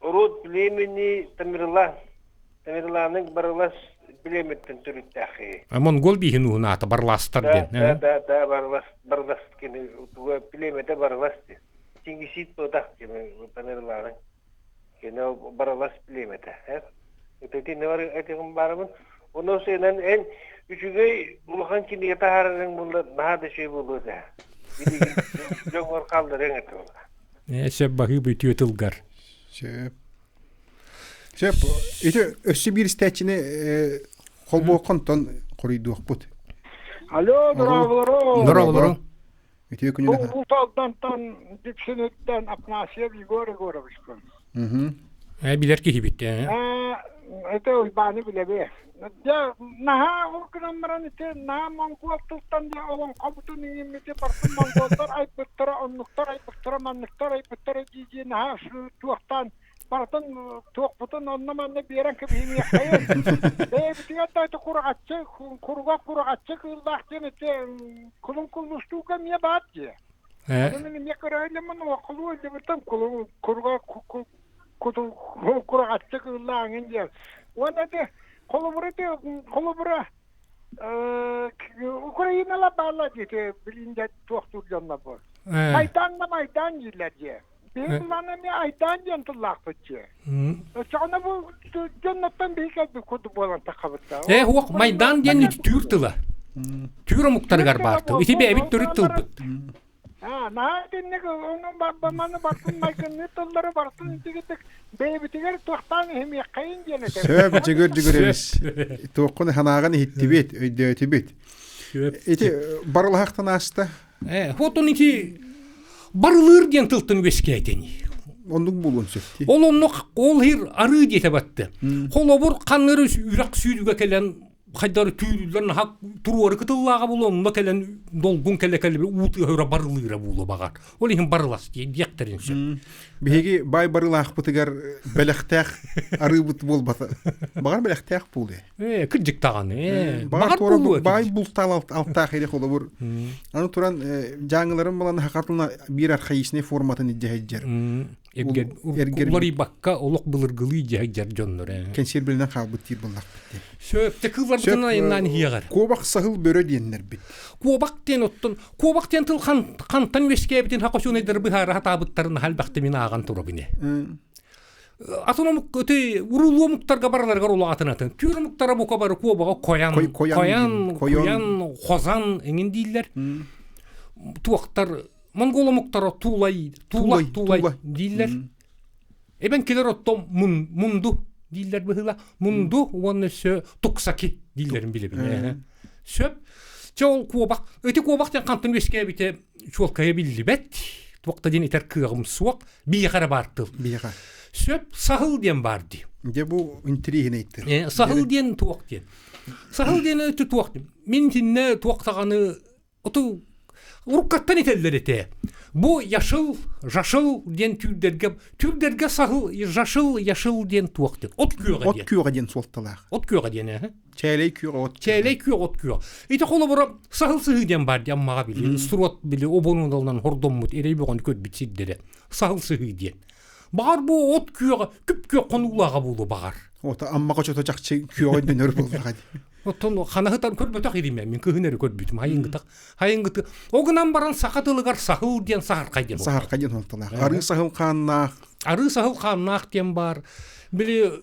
род племени Тамерлан. Тамерланың Барылас племеттен төрүттээхи. Монгол бииһин уһун аата Барластар диэн. Да, да, да, Барылас, Барылас кини племете Барылас диэн. Чингисид буотах диэн Тамерланың. Кини барылас племэтэ. Итини бар этигим барыбын. Ону сенен эн үчүгэй улахан кинигэ таһаарарыҥ буолла наһаа да үчүгэй буолуо этэ. Билигин дьоҥҥор хаалларыаҥ этэ буолла. Ээ сөп баһыы бүтүө тылгар. Сөп. Сөп. Ити өссө биир истээччини холбуоххонтон хоруйдуохпут. Алло, дорооболору. Дорооболору. Үтүө күнүнэн. Бу Уус-Алдантан Диксиниттэн Афанасьев Егор Егоровичпын. Ээ билэр киһибит ээ. Это Уйбааны билэбэ. Дьэ, наһаа ол гынан баран ити наһаа монгол тылтан дьэ олоҥхобутун иҥиммити барытын монголлар айбыттара, оннуктар айбыттара, манныктар айбыттара дии-дии наһаа туохтаан барытын туохпутун онно-манна биэрэн кэбиһимиэххэйин. Бэйэбитигэр да ити кураҕаччы, куруга кураҕаччы кыыллаах диэн ити кулун куллустууга эмиэ баар дии. Ээ. Ону мин эмиэ көрөөлөммүн уоккулуу илдьибиттэн кулун куруга кураҕаччы кыыллаах эҥин диэн. Уонна ити холобура ити холобура Украиналар бааллар дии ити билин дьэ туохтуур дьоннор бу. Майдан да майдан дииллэр дии. Биһиги былаан эмиэ айдаан диэн тыллаахпыт дии. Оччоҕуна бу дьонноттон биһи кэлбит курдук буолан таххабыт да. Ээ уох майдаан диэн түүр тыла. Түүр омуктарыгар баар тыл. Ити бэйэбит төрүт тылбыт. Аа, наһаа итинник ону маны бартын майгынныы тыллары бартын итигитик бэйэбитигэр туохтаан иһимиэххэйин диэн этэр. Сөп, дьыгыр дьыгыребис. Туоххун санааҕын иһиттибит, өйдөөтүбүт. Ити барылаһахтан ааста. Ээ, вот он ити барылыыр диэн тылтан үөскээтини. Оннук буолуон сөп дии. Ол оннук ол иһир арыы диэтэ батты. Холобур ханнары үрэх сүүрүгэ кэлэн хайдары түүрүллэр наһаа туруору кытыллааҕа буолуо онно кэлэн долгун кэлэ кэлэ уу тыаһыра барылыыра буолуо баҕар. Ол иһин барылас диэхтэрин сөп. Биһиги баай барылаахпытыгар бэлэхтээх арыыбыт буолбата. Баҕар бэлэхтээх буолуо. Ээ, кырдьык даҕаны. Ээ, баҕар туора баай бултаал алтаах ири холобур. Аны туран дьааҥыларын балан хакатылна биир архаичный форматын иддьэһэйдьэр. Уларыйбакка олох былыргылыы дьэһэйдьэр дьоннор ээ. Кэнсиэр билинэн хаалбыт диир буллахпыт дии. Сөп, те кыылларбытын айаннаан иһиэҕэр. Куобах саһыл бөрө диэннэрбит. Куобах диэн оттон куобах диэн тыл хантан үөскээбитин хакосуунайдары быһаара сатаабыттарын элбэхтэ мин ааҕан турабын ээ. Атын омук ити уруулуу омуктарга бараларыгар улаҕатын атын. Түүр омуктара бука бары куобаҕа коян, коян, коян, хозан эҥин дииллэр. Туохтар монгол омуктара туулай, туулай, туулай дииллэр. Эбэҥкилэр оттон мунду дииллэр быһыыла. Мунду уонна өссө туксаки дииллэрин билэбин. Сөп. Чэ ол куобах, ити куобах диэн хантан үөскээбитэ чуолкайа биллибэт. Туох да диэн этэр кыаҕым суох. Биһиэхэ эрэ баар тыл. Биһиэхэ. Сөп саһыл диэн баар дии. Дьэ бу интириэһинэй тыл. Э, саһыл диэн туох диэн. Саһыл диэн өтө туох диэн. Мин итиннэ туох даҕаны оту уруккаттан этэллэр этэ. Бу яшыл, жашыл диэн түүрдэргэ түүрдэргэ саһыл, жашыл, яшыл диэн туох диэн. От күөҕэ диэн. От күөҕэ диэн суолталаах. От күөҕэ диэн ээ. Чээлэй күөх от. Чээлэй күөх от күөх. Ити холобура саһыл сыһыы диэн баар диэн Аммаҕа били суруот били обонуналынан хордоммут эрэй бөҕөнү көрбүт сирдэрэ саһыл сыһыы диэн. Баҕар бу от күөҕэ күп күөх хонуулааҕа буолуо баҕар. Ото Аммаҕа чото чахчы күөҕэ дөнөр буоллаҕа дии. Оттон ханаһытан көрбөтөх иримэ мин кыһын эрэ көрбүтүм хайынгытах хайынгыты ол гынан баран саха тылыгар саһыл диэн саһархай диэн саһархай диэн суолталаах арыы саһыл хааннаах арыы саһыл хааннаах диэн баар били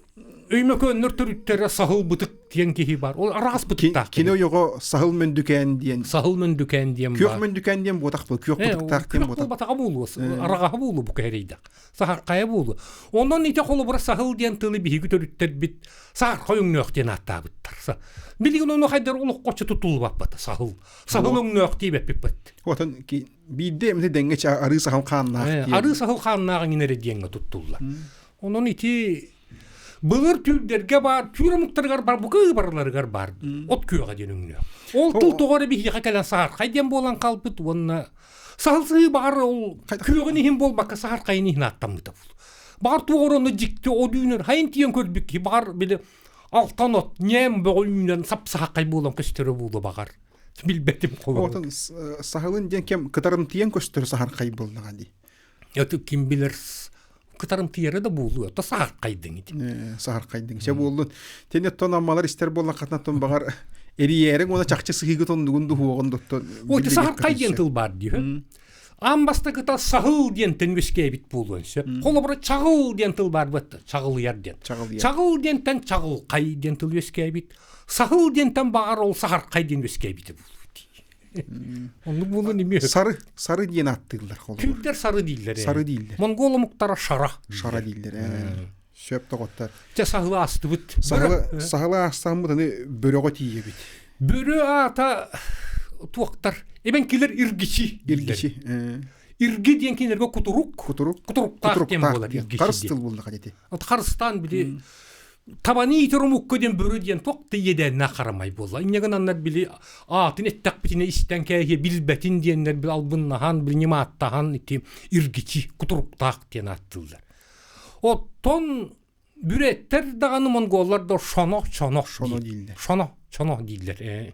Өймөкөөннөр төрүттэрэ саһыл бытык диэн киһи бар. Ол араас бытыктаах. Кини ойоҕо саһыл мөндүкээн диэн. Саһыл мөндүкээн диэн бар. Күөх мөндүкээн диэн буотах был. Күөх бытыктаах диэн буотах. Күөх буолбатаҕа буолуо. Араҕаһа буолуо бу кэһэрийдэх. Саһархайа буолуо. Онон ити холобура саһыл диэн тылы биһиги төрүттэрбит саһархай өҥнөөх диэн ааттаабыттар. Билигин ону хайдар олоххоччу тутуллубаппат саһыл. Саһыл өҥнөөх диэбэппиппит. Отон биирдэ эмити дэҥҥэ арыы саһыл хааннаах. Арыы саһыл хааннаах иҥин эрэ диэҥҥэ туттуллар. Онон ити былыр түүрдэргэ баар, түүр омуктарыгар бар, бука барыларыгар баар от күөҕэ диэн өҥнөөх. Ол тыл тоҕо эрэ биһиэхэ кэлэн саһархай диэн буолан хаалбыт уонна саһыл сыһыы баҕар ол күөҕүн иһин буолбакка саһархайын иһин ааттаммыта буолуо. Баҕар туох эрэ онно дьикти от үүнэр, хайын тиийэн көрбүт киһи баҕар били алтан от, ньээм бөҕө үүнэн сап-саһархай буолан көстөрө буолуо баҕар. Билбэтим холобур. Отон саһылын диэн кэм кытарымтыйан көстөр саһархай буоллаҕа дии. Это ким билэр кытарымтыйара да буолуо, то саһархайдыҥ ити. Саһархайдыҥ. Сэ буоллун. Тени оттон аммалар истэр буоллаххытына баҕар эрийээриҥ уонна чахчы сыһыыгыт оннугун дуһуоҕун доттон. Ой, саһархай диэн тыл баар дии. Аан бастакыта саһыл диэнтэн үөскээбит буолуон сөп. Холобура чаҕыл диэн тыл баар буолла, чаҕылыйар диэн. Чаҕыл диэнтэн чаҕылхай диэн тыл үөскээбит. Саһыл диэнтэн баҕар ол саһархай диэн үөскээбитэ буолуо дии. Оннук буолуон эмиэ. Сары, сары диэн ааттыыллар холобур. Түүрдэр сары дииллэр. Сары дииллэр. Монгол омуктара шара. Шара дииллэр. Сөп доҕоттор. Чэ саһылы аастыбыт. Саһылы, саһылы аастааммыт аны бөрөҕө тиийэбит. Бөрө аата туохтар? Эбэҥкилэр иргичи. Иргичи. Ирги диэн кинилэргэ кутурук. Кутурук. Кутуруктаах диэн буолар иргичи. Харыс тыл буллаха дити. Харыстаан били табаны иитэр омукка диэн бөрө диэн туох да иэдээннээх харамай буолла. Инньэ гынаннар били аатын эттэхпитинэ истэн кээһиэ билбэтин диэннэр били албыннаһан, били ньымааттаһан ити иргичи кутуруктаах диэн ааттыыллар. Оттон бүрээттэр даҕаны монголлар да шоно чоно шоно дииллэр. Шоно чоно дииллэр.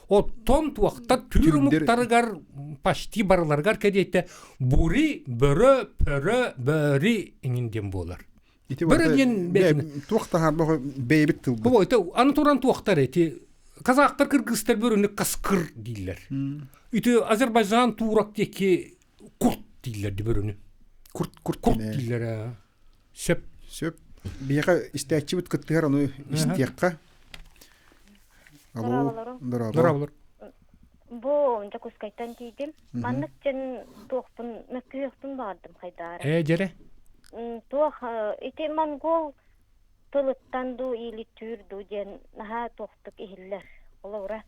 Оттон туохтар түүр омуктарыгар почти барыларыгар кэриэтэ бури, бөрө, пөрө, бөри иҥин диэн буолар. Ити Бөрө диэн туох таһаарбах бэйэбит тылбыт. Бу это аны туран туохтар эти казахтар кыргызтар бөрөнү каскыр дииллэр. Ити Азербайджан турак диэки курт дииллэр бөрөнү. Курт курт курт дииллэр. Сөп. Сөп. Биһиэхэ истээччибит кыттыһар ону истиэххэ. Алло. Дорооболор. Бу Дьокуускайтан тиийдим. Маннык дьэн туохпун мөккүһүөхпүн баҕардым хайдаара. Ээ дьэрэ. Туох ити монгол тылыттан дуу или түүр дуу диэн наһаа туохтук иһиллэр. Холобура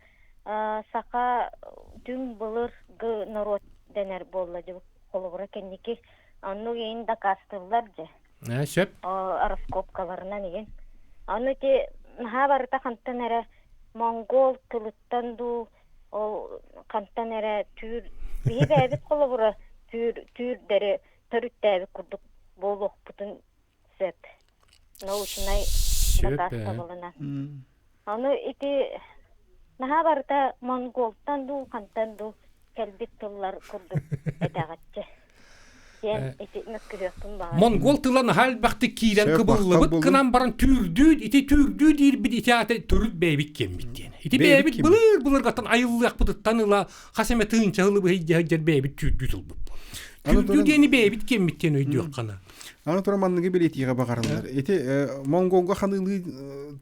саха түҥ былыргы норуот дэнэр буолла дьэ холобура кэнники оннук иин дакаастыыллар дьэ. Ээ сөп. Раскопкаларынан иһин. Аны ити наһаа барыта хантан эрэ монгол тылыттан дуу ол хантан эрэ түүр биһи бэйэбит холобура түүр түүрдэри төрүттээбит курдук буолуохпутун сөп научнай дакаастабылынан. Аны ити наһаа барыта монголтан дуу хантан дуу кэлбит тыллар курдук этэҕиччи диэн ити мөккүһүөхпүн баҕарабын. Монгол тыла наһаа элбэхтик киирэн кыбыллыбыт гынан баран түүрдүү ити түүрдүү диирбит ити аата төрүт бэйэбит киэммит диэн. Ити бэйэбит былыр былыргаттан айыллыахпытыттан ыла хас эмэ тыынча сылы быһый дьэр бэйэбит түүрдүү тылбыт. Түүрдүү диэни бэйэбит киэммит диэн өйдүөххэ Аны туран манныгы бэлиэтиэҕэ баҕарыллар. Ити монголго ханыылыы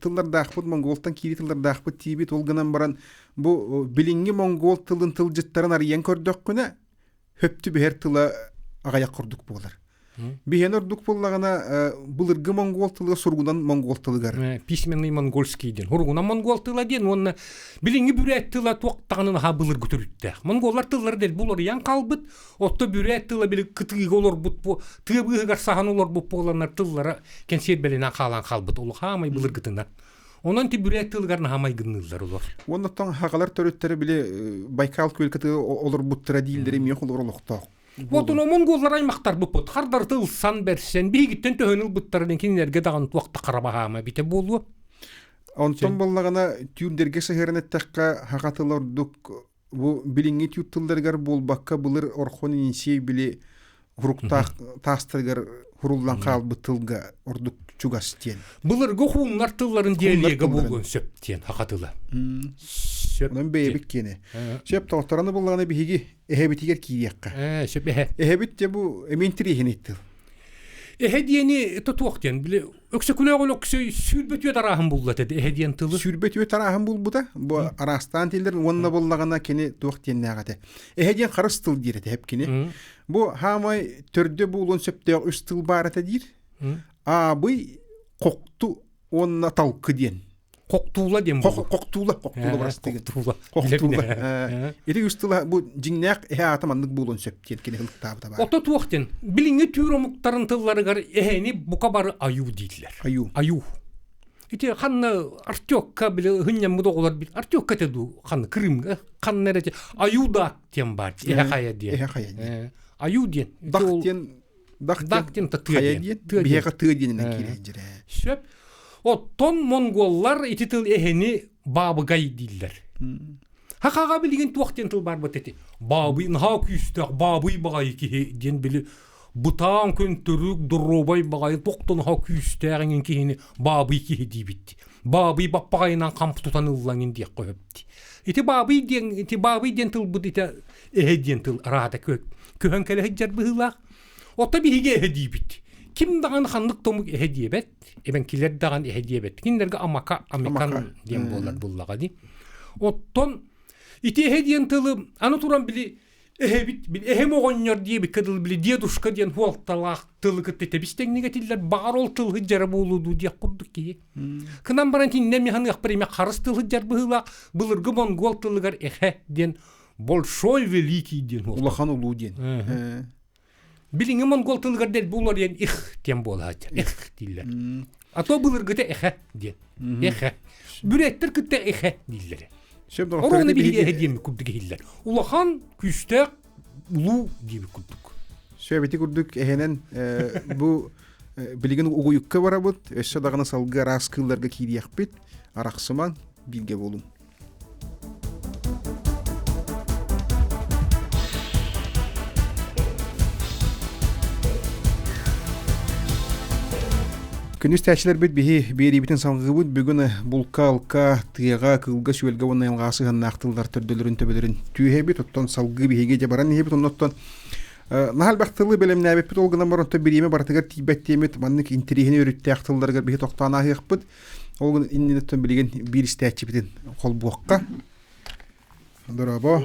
тыллардаахпыт, монголтан киири тыллардаахпыт тиибит, ол гынан баран бу билиҥҥи монгол тылын тылдьыттарын арыйан көрдөххүнэ, хөптү биһэр тыла аҕыйах курдук буолар. Биһиэн ордук буоллаҕына былыргы монгол тылыгар суругунан монгол тылыгар. Письменный монгольский диэн. Суругунан монгол тыла диэн уонна билиҥҥи бүрээт тыла туох даҕаны наһаа былыргы төрүттээх. Монголлар тыллара дэлби уларыйан хаалбыт, Отто бүрээт тыла били кытыыга олорбут бу тыа быыһыгар саһан олорбут буоланнар тыллара кэнсиэрбэлэнэн хаалан хаалбыт улахаамай былыргытынан. Онон ти бүрээт тылыгар наһаа майгынныыллар олор. Уонна оттон хахалар төрүттэрэ били Байкал күөл кытыы олорбуттара дииллэри эмиэ холобур олохтоох. Отун монголлар аймахтар буппут хардары ылсан бэрсэн биһигиттэн төһөн ылбыттарын кинилэргэ даҕаны туох да харабаһаама битэ буолуо. Онтон буоллаҕына түүрдэргэ сыһыаран эттэххэ хаха тыл ордук Бу билиҥҥи түүр тылларыгар буолбакка былыр Орхон Енисей били хуруктаах таастарыгар хуруллан хаалбыт тылга ордук чугас диэн. Былыргы хууннар тылларын диалега буолуон сөп диэн хаха тыла. Сөп. Онон бэйэбит киэнэ. Сөп тоҕотторону буллаҕына биһиги эһэбитигэр киириэххэ. Ээ, сөп эһэ. Эһэбит дьэ бу эмиэ интириэһинэй тыл. Эһэ диэни тутуох диэн били Өксөкүлээх Өлөксөй 22 арааһын булла этэ эһэ диэн тылы. 22 арааһын булбута. Бу араастаан тиллэр уонна буллаҕына кини туох диэннээх этэ. Эһэ диэн харыс тыл диир этэ хэп кини. Бу хаамай төрдө буолуон сөптөөх үс тыл баар этэ диир. Аабый, хокту уонна талкы диэн. Хоктуула диэн буолуо. Хоктуула, хоктуула бырастыгын. Хоктуула. Хоктуула. Ити үс тыла бу дьиҥнээх эһэ аата маннык буолуон сөп диэн кини ылыктаабыта баар. Ото туох диэн билиҥҥи түүр омуктарын тылларыгар эһэни бука бары аюу дииллэр. Аюу. Аюу. Ити ханна Артекка били хынньаммыт оҕолор бил Артекка этэ дуу ханна Крымга ханна эрэ аюу даак диэн баар эһэ хайа диэн. Эһэ хайа диэн. Аюу диэн. Дах диэн Дах диэн тыа диэн. Биһиэхэ тыа диэнинэн киирэр дьирэ. Сөп. Оттон монголлар ити тыл эһэни баабыгай дииллэр. Хахаҕа билигин туох диэн тыл барбыт эти? Баабый наһаа күүстээх баабый баҕайы киһи диэн били бытаан көнтөрүк доруобай баҕайы тохто наһаа күүстээх иҥин киһини баабый киһи диибит. Баабый баппаҕайынан хам тутан ыллаҥын диэххэ сөп. Ити баабый диэн ити баабый диэн тылбыт ити. Эһэ диэн тыл араата көһөн кэлэ сылдьар быһыылаах. Ото биһиги эһэ диибит. Ким даҕаны ханнык томук эһэ диэбэт, эбэҥкилэр даҕаны эһэ диэбэт. Кинилэргэ амака, амикан диэн буолар буллаҕа дии. Оттон ити эһэ диэн тылы аны туран били эһэбит били эһэм оҕонньор диэбиккэ дылы били дедушка диэн хуолталаах тылы кытта тэбис тэҥник этиллэр баҕар ол тыл сылдьара буолуо дуу диэх курдук киһи. Кынан баран итиннэ эмиэ ханыахпар эмиэ харыс тыл сылдьар быһыылаах былыргы монгол тылыгар эхэ диэн большой великий диэн улахан улуу диэн. Билиҥҥи монгол тылыгар дэлби уларыйан их диэн буолааччы. Их дииллэр. А то былыргыта эхэ диэн. Эхэ. Бүрээттэр кытта эхэ дииллэр. Оруона биһиги эхэ диэн курдук иһиллэр. Улахан, күүстээх, улуу диэбит курдук. Сөп ити курдук эһэнэн бу билигин угуйукка барабыт, өссө даҕаны салгыы араас кыылларга киириэхпит, арахсыман, бииргэ буолуҥ. Күнүс тээчилэрбит биһи биэриибитин салгыыбыт. Бүгүн булка-алка, тыаҕа, кыылга-сүөлгэ уонна айылҕаҕа сыһыаннаах тыллар төрдөлөрүн төбөлөрүн түөһэбит. Оттон салгыы биһиги дьэ баран иһэбит. Оннуттан наһаа элбэх тылы бэлэмнээбиппит. Ол гынан баран бириэмэ барытыгар тиийбэт диэмит. Маннык интэриэһинэй өрүттээх тылларыгар биһи тохтоон ааһыахпыт. Ол инниттэн билигин биир истээччибитин холбуохха. Дорообо.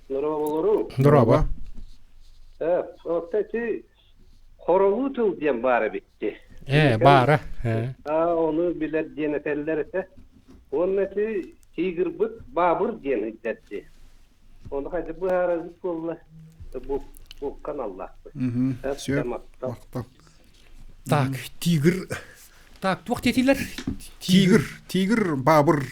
Дорооболору. Дорообо. Оттон ити хоролуу тыл диэн баар эбитти. Ээ, баара. Ону билэр диэн этэллэр этэ. Уонна ити тигрбыт баабыр диэн ыйдарди. Ону хайдах быһаарарбыт буолла? Бу бу каналлаахпыт. Сөп. Махтал. Так, тигр. Так, туох диэтилэр? Тигр, тигр, баабыр.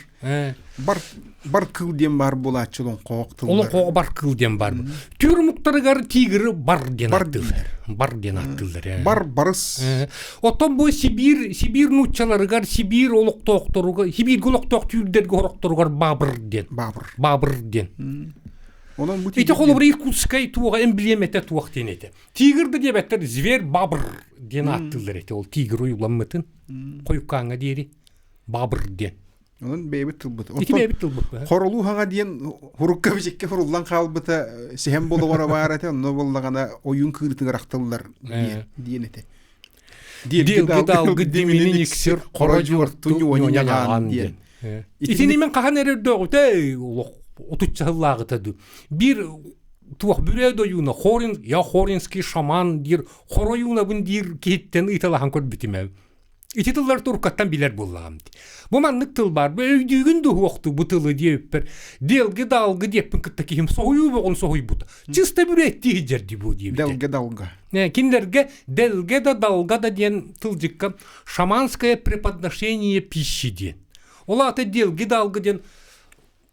Бар бар кыл диэн бар буолааччы олоҥхоох тыллар. Олоҥхоҕо бар кыл диэн бар. Түүр омуктарыгар тигры бар диэн аттыыллар. Бар диэн аттыыллар. Бар барыс. Оттон бу Сибиир Сибиир нууччаларыгар, Сибиир олохтоохторугар, Сибииргэ олохтоох түүрдэргэ хорохторугар баабыр диэн. Баабыр. Баабыр диэн. Онон бу Ити холобур Иркутскай туоҕа эмблемэтэ туох диэн этэ. Тигр да диэбэттэр, зверь бабр диэн ааттыыллар этэ. Ол тигр уйуламмытын хойуккааҥҥа диэри бабр диэн. Онон бэйэбит тылбыт. Ити бэйэбит тылбыт. Хоролуу хаҥа диэн хурукка бичиккэ хуруллан хаалбыта сэһэн болоҕоро баар этэ. Онно буоллаҕына ойуун кыырытыгар ахтыллар диэн этэ. Диэлги далгы диминин иксир хоро дьуорту ньуоньаҕаан диэн. Итини мен хаһан эрэ өрдөөҕүтэ олох отучча сыллааҕыта дуу. Биир туох бүрээ дойууна Хорин, я хоринский шаман диир хоройуунабын диир киһиттэн ыйыталаһан көрбүтүм ээ. Ити тыллар туркаттан билэр буоллаҕым дии. Бу маннык тыл баар. Бу өйдүүгүн дуһуохту бу тылы диэбиппэр делги-далгы диэппин кытта киһим соһуйуу боҕун соһуйбута. Чисто бүрээттии сылдьар дии бу диэбитэ. Делге-далга. Кинилэргэ делге да далга да диэн тылдьыкка шаманское преподношение пищи диэн. Ол аата делги-далгы диэн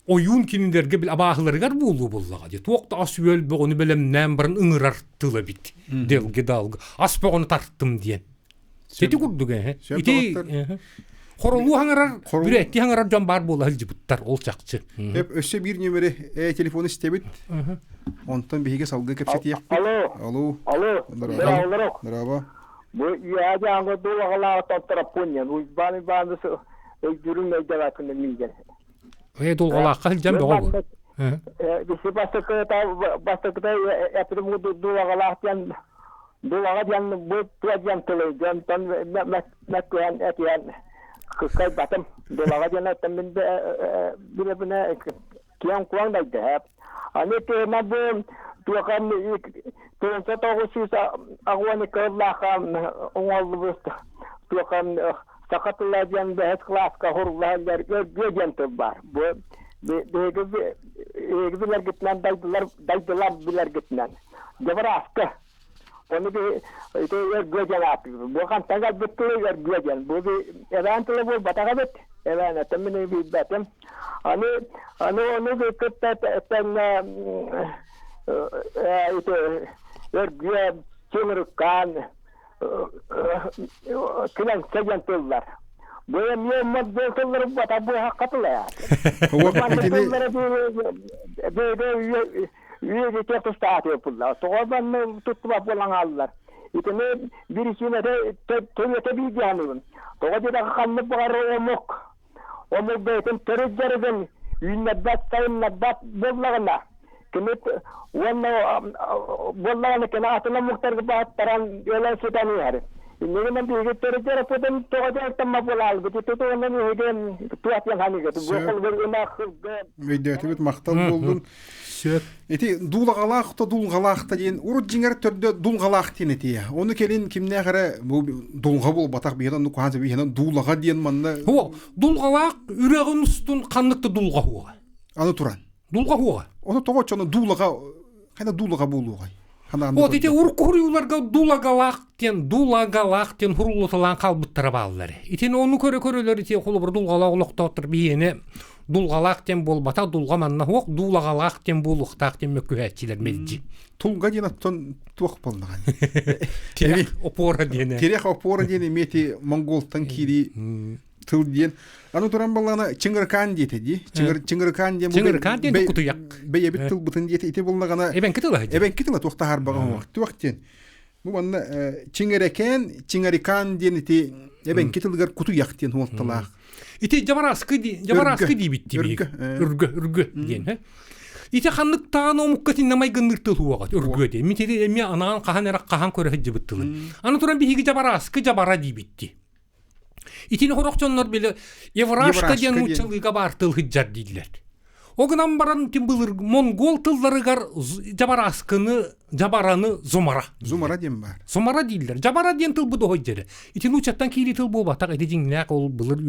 ойуун кинилэргэ бил абааһыларыгар буолуо буоллаҕа дии. Туох да ас-үөл бөҕөнү бэлэмнээн баран ыҥырар тыл эбит. Делги-далгы. Ас бөҕөнү тартым диэн. Ити курдук ээ. Ити хоролуу хаҥарар, бүрээттии хаҥарар дьон баар буола сылдьыбыттар, ол чахчы. Өссө биир нүөмэри телефон истэбит. Онтон биһиги салгыы кэпсэтиэхпит. Алло. Алло. Алло. Здорово. Здорово. Бу үөһэ дуулаҕалаах Топтороппуонньа Уйбаан Уйбааныс өйдүүрүн өйдөбөккүн миигин. Ээ дулҕалаахха сылдьан бөҕө бу. Биси бастакыта бастакыта эппитим дуулаҕалаах диэн дуулаҕа диэн бу туа диэн тылы дьонтон мөккүһэн этиһэн кыайбатым. Дуулаҕа диэн оттон мин билэбинэ киэҥ-куоҥ дайдыһап. Аны тыына бу туохан тыынса 982 сыллаахха оҥоһуллубут туохан саха тыла диэн бэһис кылааска уһуруллаһаллар өргүө диэн тыл баар. Бу биһиги биһиги билэргитинэн дайдылар дайдылар билэргитинэн. Дьабарааска Ону би ити өргүө диэн ааттыыбыт. Бу хантан кэлбит тылы өргүө диэн. Бу би эбээн тыла буолбатах эбит. Эбээн этим мин билбэтим. Аны аны ону би кытта тэҥҥэ ити өргүө чыҥырыккаан килэҥсэ диэн тыллар. Бу эмиэ моддуол тыллары буолбатах бу хакка тыла. Тыллары бэйдэ үөрэтиэх тустаах буолла. Тоҕо манна туттубат буолан хааллар. Итини биричиинэтэ төрүөтэ биир саныыбын. Тоҕо диэтэххэ ханнык баҕарар омук омук бэйэтин төрүт дьарыгын үүннэрбэт, сайыннарбат буоллаҕына, Кини уонна буоллаҕына кини атын омуктарга бааттаран өлөн сытан иһэр. Иннигинэн биһиги төрүт тоҕо дьарыктамма буолаалбыт ити уонна биһиги туох диэн ханыгыт бу холбор Өйдөөтүбүт махтал буоллун. Сөп. Ити дуулаҕалаах да дулҕалаах да диэн урут дьиҥэр төрдө дулҕалаах диэн этиэ. Ону кэлин кимнээх эрэ бу дулҕа буолбатах биһиэн оннук куһаан биһиэн дуулаҕа диэн манна Хуо, дулҕалаах үрэҕин устун ханнык да дулҕа хуоҕа. Аны туран. Дулҕа хуоҕа. Ону тоҕо оччону дуулаҕа хайда дуулаҕа буолуоҕай? Вот ити урукку дулагалаах диэн дулагалаах диэн хуруллуталаан хаалбыттара бааллар. Итини ону көрө-көрөлөр ити холобур дулҕалаах олохтоохтор биһиэни дулҕалаах диэн буолбатах дулҕа манна суох дуулагалаах диэн буолуохтаах диэн мөккүһээччилэр мэлдьи. Тулга диэн оттон туох буоллаҕай? Тирэх опора диэн. Тирэх опора диэн эмиэ ити монголтан киирии тыл диэн. Аны туран баллаана чыҥырыкаан диэтэ дии. Чыҥыр чыҥырыкаан диэн Чыҥырыкаан диэн кутуйах. Бэйэбит тылбытын диэтэ ити буллаҕына Эбэҥки тыла. Эбэҥки тыла туох таһаарбаҕа оҥор. Туох диэн. Бу манна чиҥэрэкээн, чиҥарикаан диэн ити эбэҥки тылыгар кутуйах диэн суолталаах. Ити дьабараскы дьабараскы диибит диибит. Үргө, үргө диэн. Ити ханнык таан омукка тиннэ майгынныыр тыл уоҕат үргө диэн. Мин ити эмиэ анаан хаһан эрэ хаһан көрө сылдьыбыт тылы. Аны туран биһиги дьабараскы дьабара диибит дии. Итини сорох дьоннор били Еврашка диэн нууччалыыга баар тыл сылдьар дииллэр. Ол гынан баран тим былыр монгол тылларыгар дьабараскыны, дьабараны зумара. Зумара диэн баар. Зумара дииллэр. Дьабара диэн тылбыт оһой дьэрэ. Ити нууччаттан киирии тыл буолбатах, ити дьиҥнээх ол былыр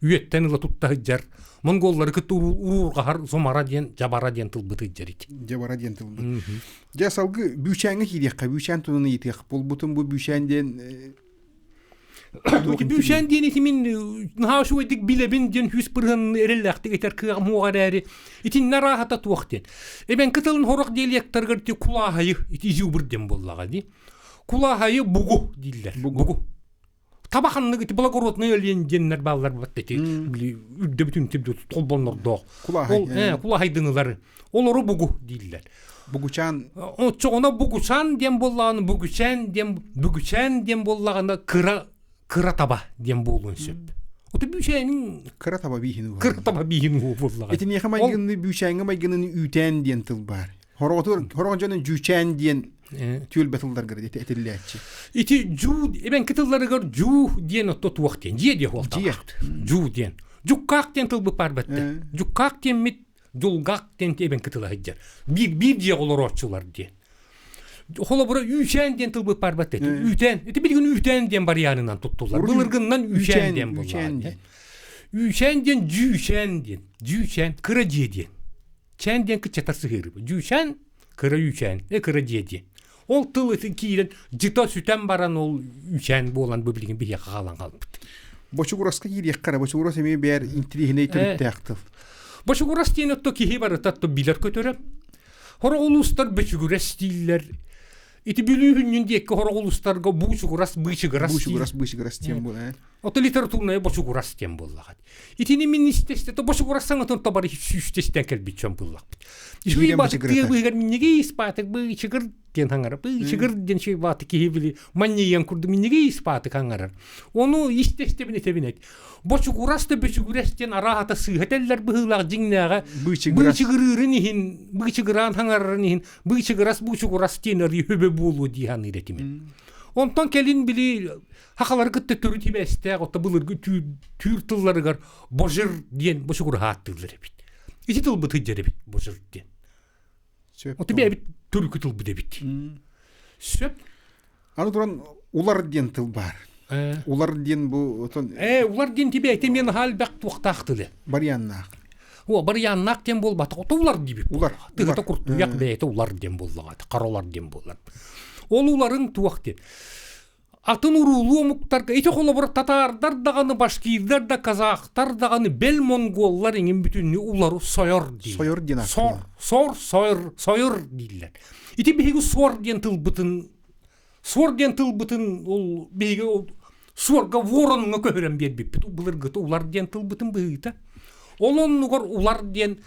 үөттэн ыла тутта сылдьар. Монголлары кытта уруурҕаһар зумара диэн дьабара диэн тылбыт сылдьар ити. Дьабара диэн тылбыт. Дьэ салгыы бүүчээҥҥэ киириэххэ. Бүүчээн тылын ыйытыах буолбутум бу бүүчээн диэн Бүүсээн диэн ити мин наһаа үчүгэйдик билэбин диэн хүс бырыһын эрэллээхтик этэр кыаҕым суох эрээри итиннэ арааһата туох диэн. Эбэҥки тылын сорох диалектарыгар ити кулааһайы ити изюбр диэн буоллаҕа дии. Кулааһайы бугу дииллэр. Бугу. Таба ханнык ити благородный олень диэннэр бааллар бат ити били үрдэ бүтүн толбоннордоох. Кулааһай. Ол кулааһайдыҥылар. Олору бугу дииллэр. Бугучаан. Оччоҕуна Бугучаан диэн буоллаҕына Бугучаан диэн Бүгүчээн диэн буоллаҕына кыра кыра таба диэн буолуон сөп. Ото бүүчээнин кыра таба бииһин кыра таба бииһин уу буоллаҕа. Итиниэхэ майгынны бүүчээҥҥэ майгынын үүтээн диэн тыл баар. Хороҕотугар хороҕо дьонун дьүүчээн диэн түөлбэ тылларгар этиллээччи. Ити дьуу эбэҥки тылларыгар дьуу диэн отто туох диэн дьиэ диэ хуолталаах. Дьуу диэн. Дьуккаах диэн тылбыт баар бэтте. Дьуккаах диэммит Дулгак диэн эбэҥки тыла сылдьар. Биир биир дьиэҕэ олорооччулар диэн. Холобура үүчээн диэн тылбыт барбат этэ. Үүтээн. Ити билигин үүтээн диэн барыйаанынан туттуллар. Былыргыннан үүчээн диэн буоллаҕа. Үүчээн диэн дьүүчээн диэн. Дьүүчээн кыра дьиэ диэн. Чээн диэн кыччатар сыһыарыы. Дьүүчээн кыра үүчээн, кыра дьиэ диэн. Ол тыл ити киирэн дьыта сүтэн баран ол үүчээн буолан бу билигин биһиэхэ хаалан хаалбыт. Бочугураска киириэххэ эрэ. Бочугурас эмиэ бээр интириэһинэй төрүттээх тыл. Бочугурас диэн отто киһи барыта отто билэр көтөрө. Сорох улуустар бөчүгүрэс дииллэр. Ити Бүлүү хүннүн диэкки сорох улуустарга буучугурас, быычыгырас Буучугурас, быычыгырас диэн буолар. Ото литературная бочугурас диэн буоллаҕа. Итини мин истэ бочугурас саҥатын тобары сүүстэстэн кэлбит дьон буоллахпыт. Үчүгэй баатык тыа быыһыгар минньигэй испаатык быычыгыр диэн хаҥара. Быычыгыр диэн үчүгэй баатык киһи били манньыйан курдук минньигэй испаатык хаҥарар. Ону истэ-истэбин этэбин эт. Бочугурас да бөчүгүрэс диэн арааһата сыыһа этэллэр быһыылаах дьиҥнээҕэ быычыгырыырын иһин, быычыгыраан хаҥарарын иһин быычыгырас бучугурас диэн арыы хөбө буолуо дии саныыр этим. Онтон кэлин били хахалары кытта төрүт ибэстээх отто былыргы түүр тылларыгар божир диэн бочугураһааттыыллар эбит. Ити тылбыт сылдьар эбит божир диэн. Ото бэйэбит төрүкү тылбыт эбит. Сөп. Аны туран улар диэн тыл баар. Улар диэн бу отон улар диэн тебе эти мен халбак туохтаах тылы. Барьяннаах. О, барьяннаах диэн буолбатах. Ото улар диибит. Улар. Тыһыта куртуйах бэйэтэ улар диэн буоллаҕа. Хара улар диэн буолар. Ол уларыҥ туох диэн. Атын уруулуу омуктарга ити холобура татаардар даҕаны, башкирдар да, казахтар даҕаны, бэл монголлар иҥин бүтүннүү улары сойор дииллэр. Сойор диэн Сор, сор, сойор, сойор дииллэр. Ити биһиги суор диэн тылбытын суор диэн тылбытын ол биһиги ол суорга воронҥа көһөрөн биэрбиппит былыргыта улар диэн тылбытын быһыыта. Ол оннугар улар диэн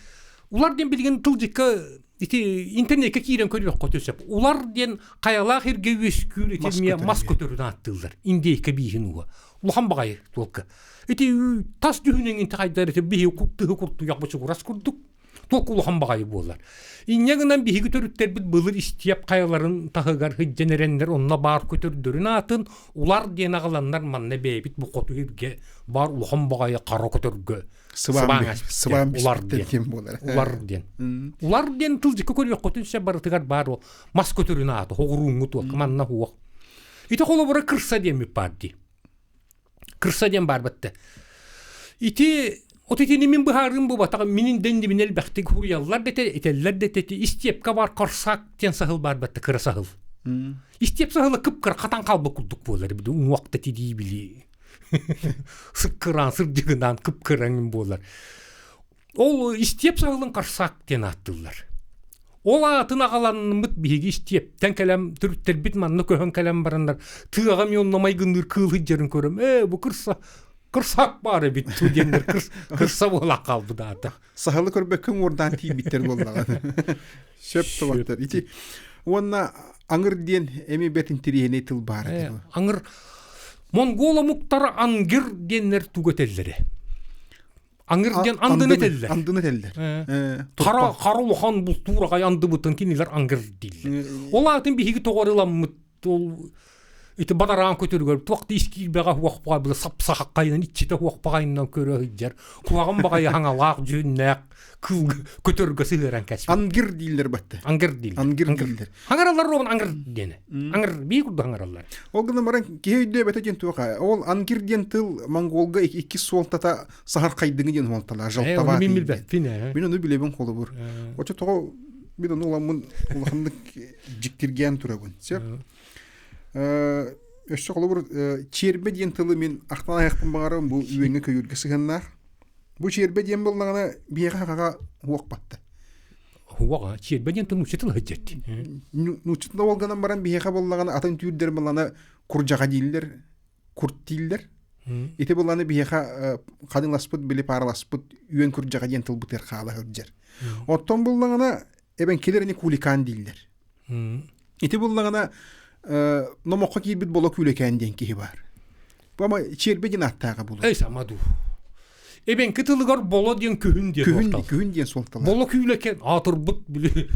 улар диэн билигин тылдьыкка ити интернеккэ киирэн көрүөххэ сөп. Улар диэн хайалаах иргэ үөскүүр ити эмиэ мас көтөрүн ааттыыллар. Индейка бииһин уга. Улахан баҕайы туолка. Ити тас дьүһүнэн инти хайдар ити биһи тыһы куртуйах бочугурас курдук. Туох улахан баҕайы буолар. Инньэ гынан биһиги төрүттэрбит былыр истиэп хайаларын таһыгар сылдьан эрэннэр онно баар көтөрдөрүн аатын улар диэн аҕаланнар манна бэйэбит бу хоту сиргэ баар улахан баҕайы хара көтөргө сыбаан сыбаан улар диэн улар диэн улар диэн тылдьыкка көрүөххүтүн сөп барытыгар баар ол мас көтөрүн аата хоҕурууҥҥу туох манна хуох ити холобура кырса диэммит баар дии Кырса диэн баар батта. Ити от итини мин быһаарыым бу батаҕым минин дэннибин элбэхтик хуруйаллар да этэллэр да эти истиэпкэ бар корсак диэн саһыл баар батта кыра саһыл. Истиэп саһыла кып-кыра хатан хаалбыт курдук буолар били уҥуохта тидии били сыккыраан сырдьыгынаан кып-кыраҥ буолар. Ол истиэп саһылын корсак диэн ааттыыллар. Ол аатын аҕаланныммыт биһиги истиэптэн кэлэн төрүттэрбит манна көһөн кэлэн бараннар тыаҕа онно майгынныыр кыыл сылдьарын көрөм ээ бу кырса кырсак баар эбит туу диэннэр кырса буола хаалбыт аата. Саһылы көрбөккө уҥуордаан тиийбиттэр буоллаҕа. Сөп тобаттар. Ити уонна аҥыр диэн эми бэрт интириэһинэй тыл баар этэ. Аҥыр монгол омуктара ангир диэннэр тугу этэллэрэ. Аҥыр диэн андыны этэллэр. Андыны этэллэр. Хара хара улахан бултуур аҕай андыбытын кинилэр ангыр дииллэр. Ол аатын биһиги тоҕо ыламмыт ол ити бадараан көтөрүгэр туох да ис киирбэҕэ хуохпаҕа били сапсахаххайынан иччитэ хуохпаҕайынан көрө сылдьар куһаҕан баҕайы хаҥалаах дьүһүннээх кыыл көтөргө сыһыаран кэспит. Ангир дииллэр батта. Ангир дииллэр. Ангир дииллэр. Хаҥараллар ровно ангыр диэни. Ангыр бии курдук хаҥараллар. Ол гынан баран киһи өйдөөбөтө диэн туох ол ангир диэн тыл монголга иккис суолтата саһархайдыҥы диэн суолталаах желтоватый. Мин билбэппин ээ. Мин ону билэбин холобур. Очо тоҕо мин ону уламмын улаханнык дьиктиргээн турабын. Сөп. Өссө холобур чиэрбэ диэн тылы мин ахтан айахпын баҕарабын бу үөҥҥэ көйүүргэ сыһыаннаах. Бу чиэрбэ диэн буоллаҕына биһиэхэ хахаҕа уох батта. Уоҕа чиэрбэ диэн тыл нуучча тыла сылдьар Нуучча тыла ол гынан баран биһиэхэ буоллаҕына атын түүрдэр буоллаҕына курдьаҕа дииллэр, курт дииллэр. Ити буоллаҕына биһиэхэ ханыыласпыт били паараласпыт үөн курдьаҕа диэн тылбытыгар хаала сылдьар. Оттон буоллаҕына эбэҥкилэр ини куликан дииллэр. Ити буоллаҕына номоххо киирбит боло күүлэкээн диэн киһи баар. Бу ама чиэрбэ диэн ааттааҕа буолуо. Эй сама дуу. Эбэҥки тылыгар боло диэн күһүн диэн күһүн, күһүн диэн суолталаах. Боло күүлэкэн аатырбыт били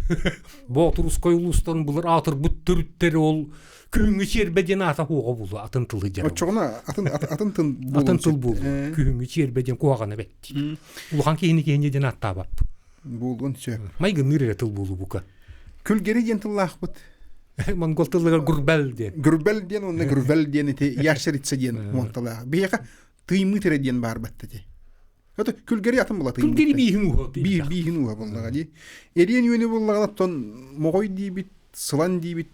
Боотурускай улуустан былыр аатырбыт төрүттэри ол күһүҥҥү чиэрбэ диэн аата хуоҕа буолуо атын тылы дьара. Оччоҕуна атын атын тыл буолуон Атын тыл буолуо. Күһүҥҥү чиэрбэ диэн куһаҕана бэттии. Улахан киһини киһини диэн ааттаабаппын. Буолуон сөп. Майгынныыр эрэ тыл буолуу бука. Күлгэри диэн тыллаахпыт. Монгол тылыгар гурбел диэн. Гурбел диэн уонна гурвел диэн ити ящерица диэн муонталаах. Биһиэхэ тыймыт эрэ диэн баар батта ти. Это күлгэри атын була тыймыт. Күлгэри бииһин ууһа. Бииһин ууһа буоллаҕа дии. Эриэн үөнү буоллаҕына оттон моҕой диибит, сылан диибит,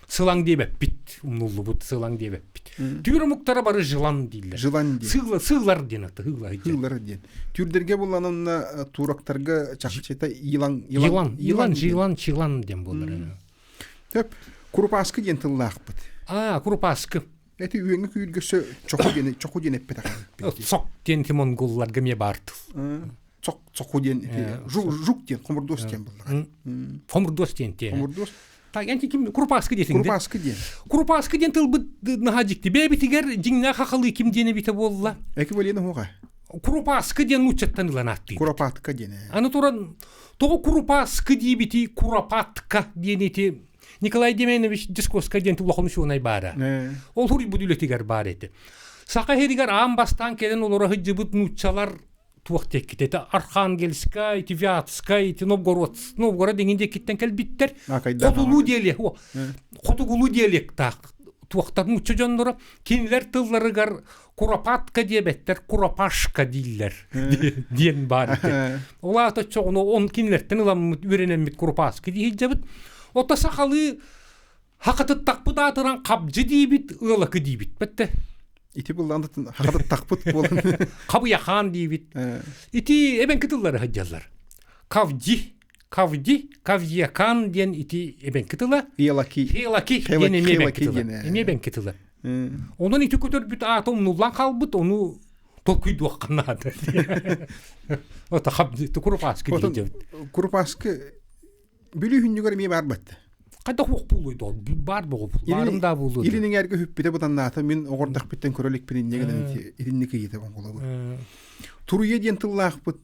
Сылаҥ диэбэппит, умнуллубут сылаҥ диэбэппит. Түүр омуктара бары жылан дииллэр. Жылан диэн. Сыылар, сыылар диэн аты, сыылар диэн. Сыылар диэн. Түүрдэргэ булан онно турактарга чахчыта илан илан илан жилан чилан диэн буолар. Төп курупааскы диэн тыллаахпыт. Аа, курупааскы. Эти үөҥҥэ күүргэ чоху диэн чоху диэн эппэтэх. Сок диэн ити монголларга эмиэ баар тыл. Цок цоку диэн жук диэн хомурдуос диэн буллар. Хомурдуос диэн тиэ. Хомурдуос. Так, эн ким курупааскы диэтиҥ Курупааскы диэн. Курупааскы диэн тылбыт наһаа дьикти. Бэйэбитигэр дьиҥнээх хахалыы ким диэн эбитэ буолла? Эквивалент уһуга. Курупааскы диэн нууччаттан ылан ааттыыбыт. Куропатка диэн. Аны туран тоҕо курупааскы диибити куропатка диэн ити Николай Демьянович Дисковскай диэн улахан учуонай баара. Ол хуруйбут үлэтигэр баар этэ. Саха сиригэр аан бастаан кэлэн олоро сылдьыбыт нууччалар туох диэккит этэ Архангельскай, Вятскай, ити Новгород, Новгород иҥин диэкиттэн кэлбиттэр. Хотулуу диалект, хотугулуу диалектаах туохтар нуучча дьонноро кинилэр тылларыгар куропатка диэбэттэр, куропашка дииллэр диэн баар этэ. Ол аата оччоҕуна он кинилэртэн ыламмыт үөрэнэммит куропааска дии сылдьабыт. Ото сахалыы хакытыттахпыт аатыран хабдьы диибит, ыалакы диибит. Бэтте. Ити буллаан хакытыттахпыт буолан. Хабыйахаан диибит. Ити эбэҥки тыллары сылдьаллар. Кавди, кавди, кавьякан диэн ити эбэҥки тыла. Хелаки. Хелаки диэн эмиэ эбэҥки тыла. Эмиэ эбэҥки тыла. Онон ити көтөрбүт аата умнуллан хаалбыт, ону толкуйдуохха наада. Ото хабди, курупааскы диэбит. Курупааскы Бүлүү хүннүгэр эмиэ баар батта. Хайдах уох буолуой доо? Баар боҕу баарым да буолуо. Илин эҥээргэ хүппүтэ бытаннаата мин оҕордохпүттэн көрө иликпин инньэ гынан итинник ыйыта оҥолобут. Туруйа диэн тыллаахпыт.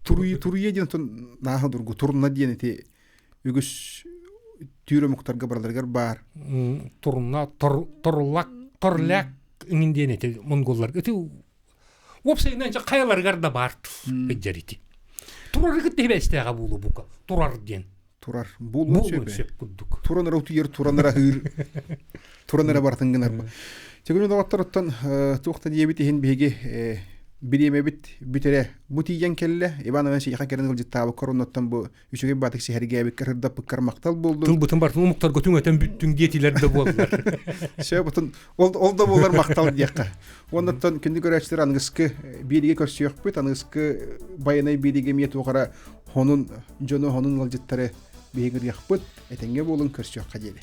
Туруйа туруйа диэн отон нааһа дургу турна диэн ити үгүс түүр омуктарга бараларыгар баар. Турна торлак торляк иҥин диэн ити монголларга ити уопсайынан хайаларыгар да баар сылдьар ити. Турарыгыт тэбэстээҕэ буолуо бука турар диэн. Турар буолуон сөп курдук. Туран эрэ утуйар, туран эрэ аһыыр, туран эрэ барытын гынар. Тегүнү доҕоттор оттон туох да диэбит иһин биһиги бириэмэбит бүтэрэ бу тиийэн кэллэ. Иван Иванович эйиэхэ кэлэн ыалдьыттаабыккар оннуттан бу үчүгэй баатык сэһэргээбиккэр ырдаппыккар махтал буоллун. Тылбытын барытын омуктарга түҥэтэн бүттүҥ диэтилэр да буоллар. Сөп отун ол, ол да буоллар махтал диэххэ. Оннуттан күндү көрөөччүлэр аныгыскы биэригэ көрсүөхпүт, аныгыскы байанай биэригэ эмиэ туох эрэ хонун дьону хонун ыалдьыттары биһиги ырыахпыт, этэҥҥэ буолун көрсүөххэ диэри.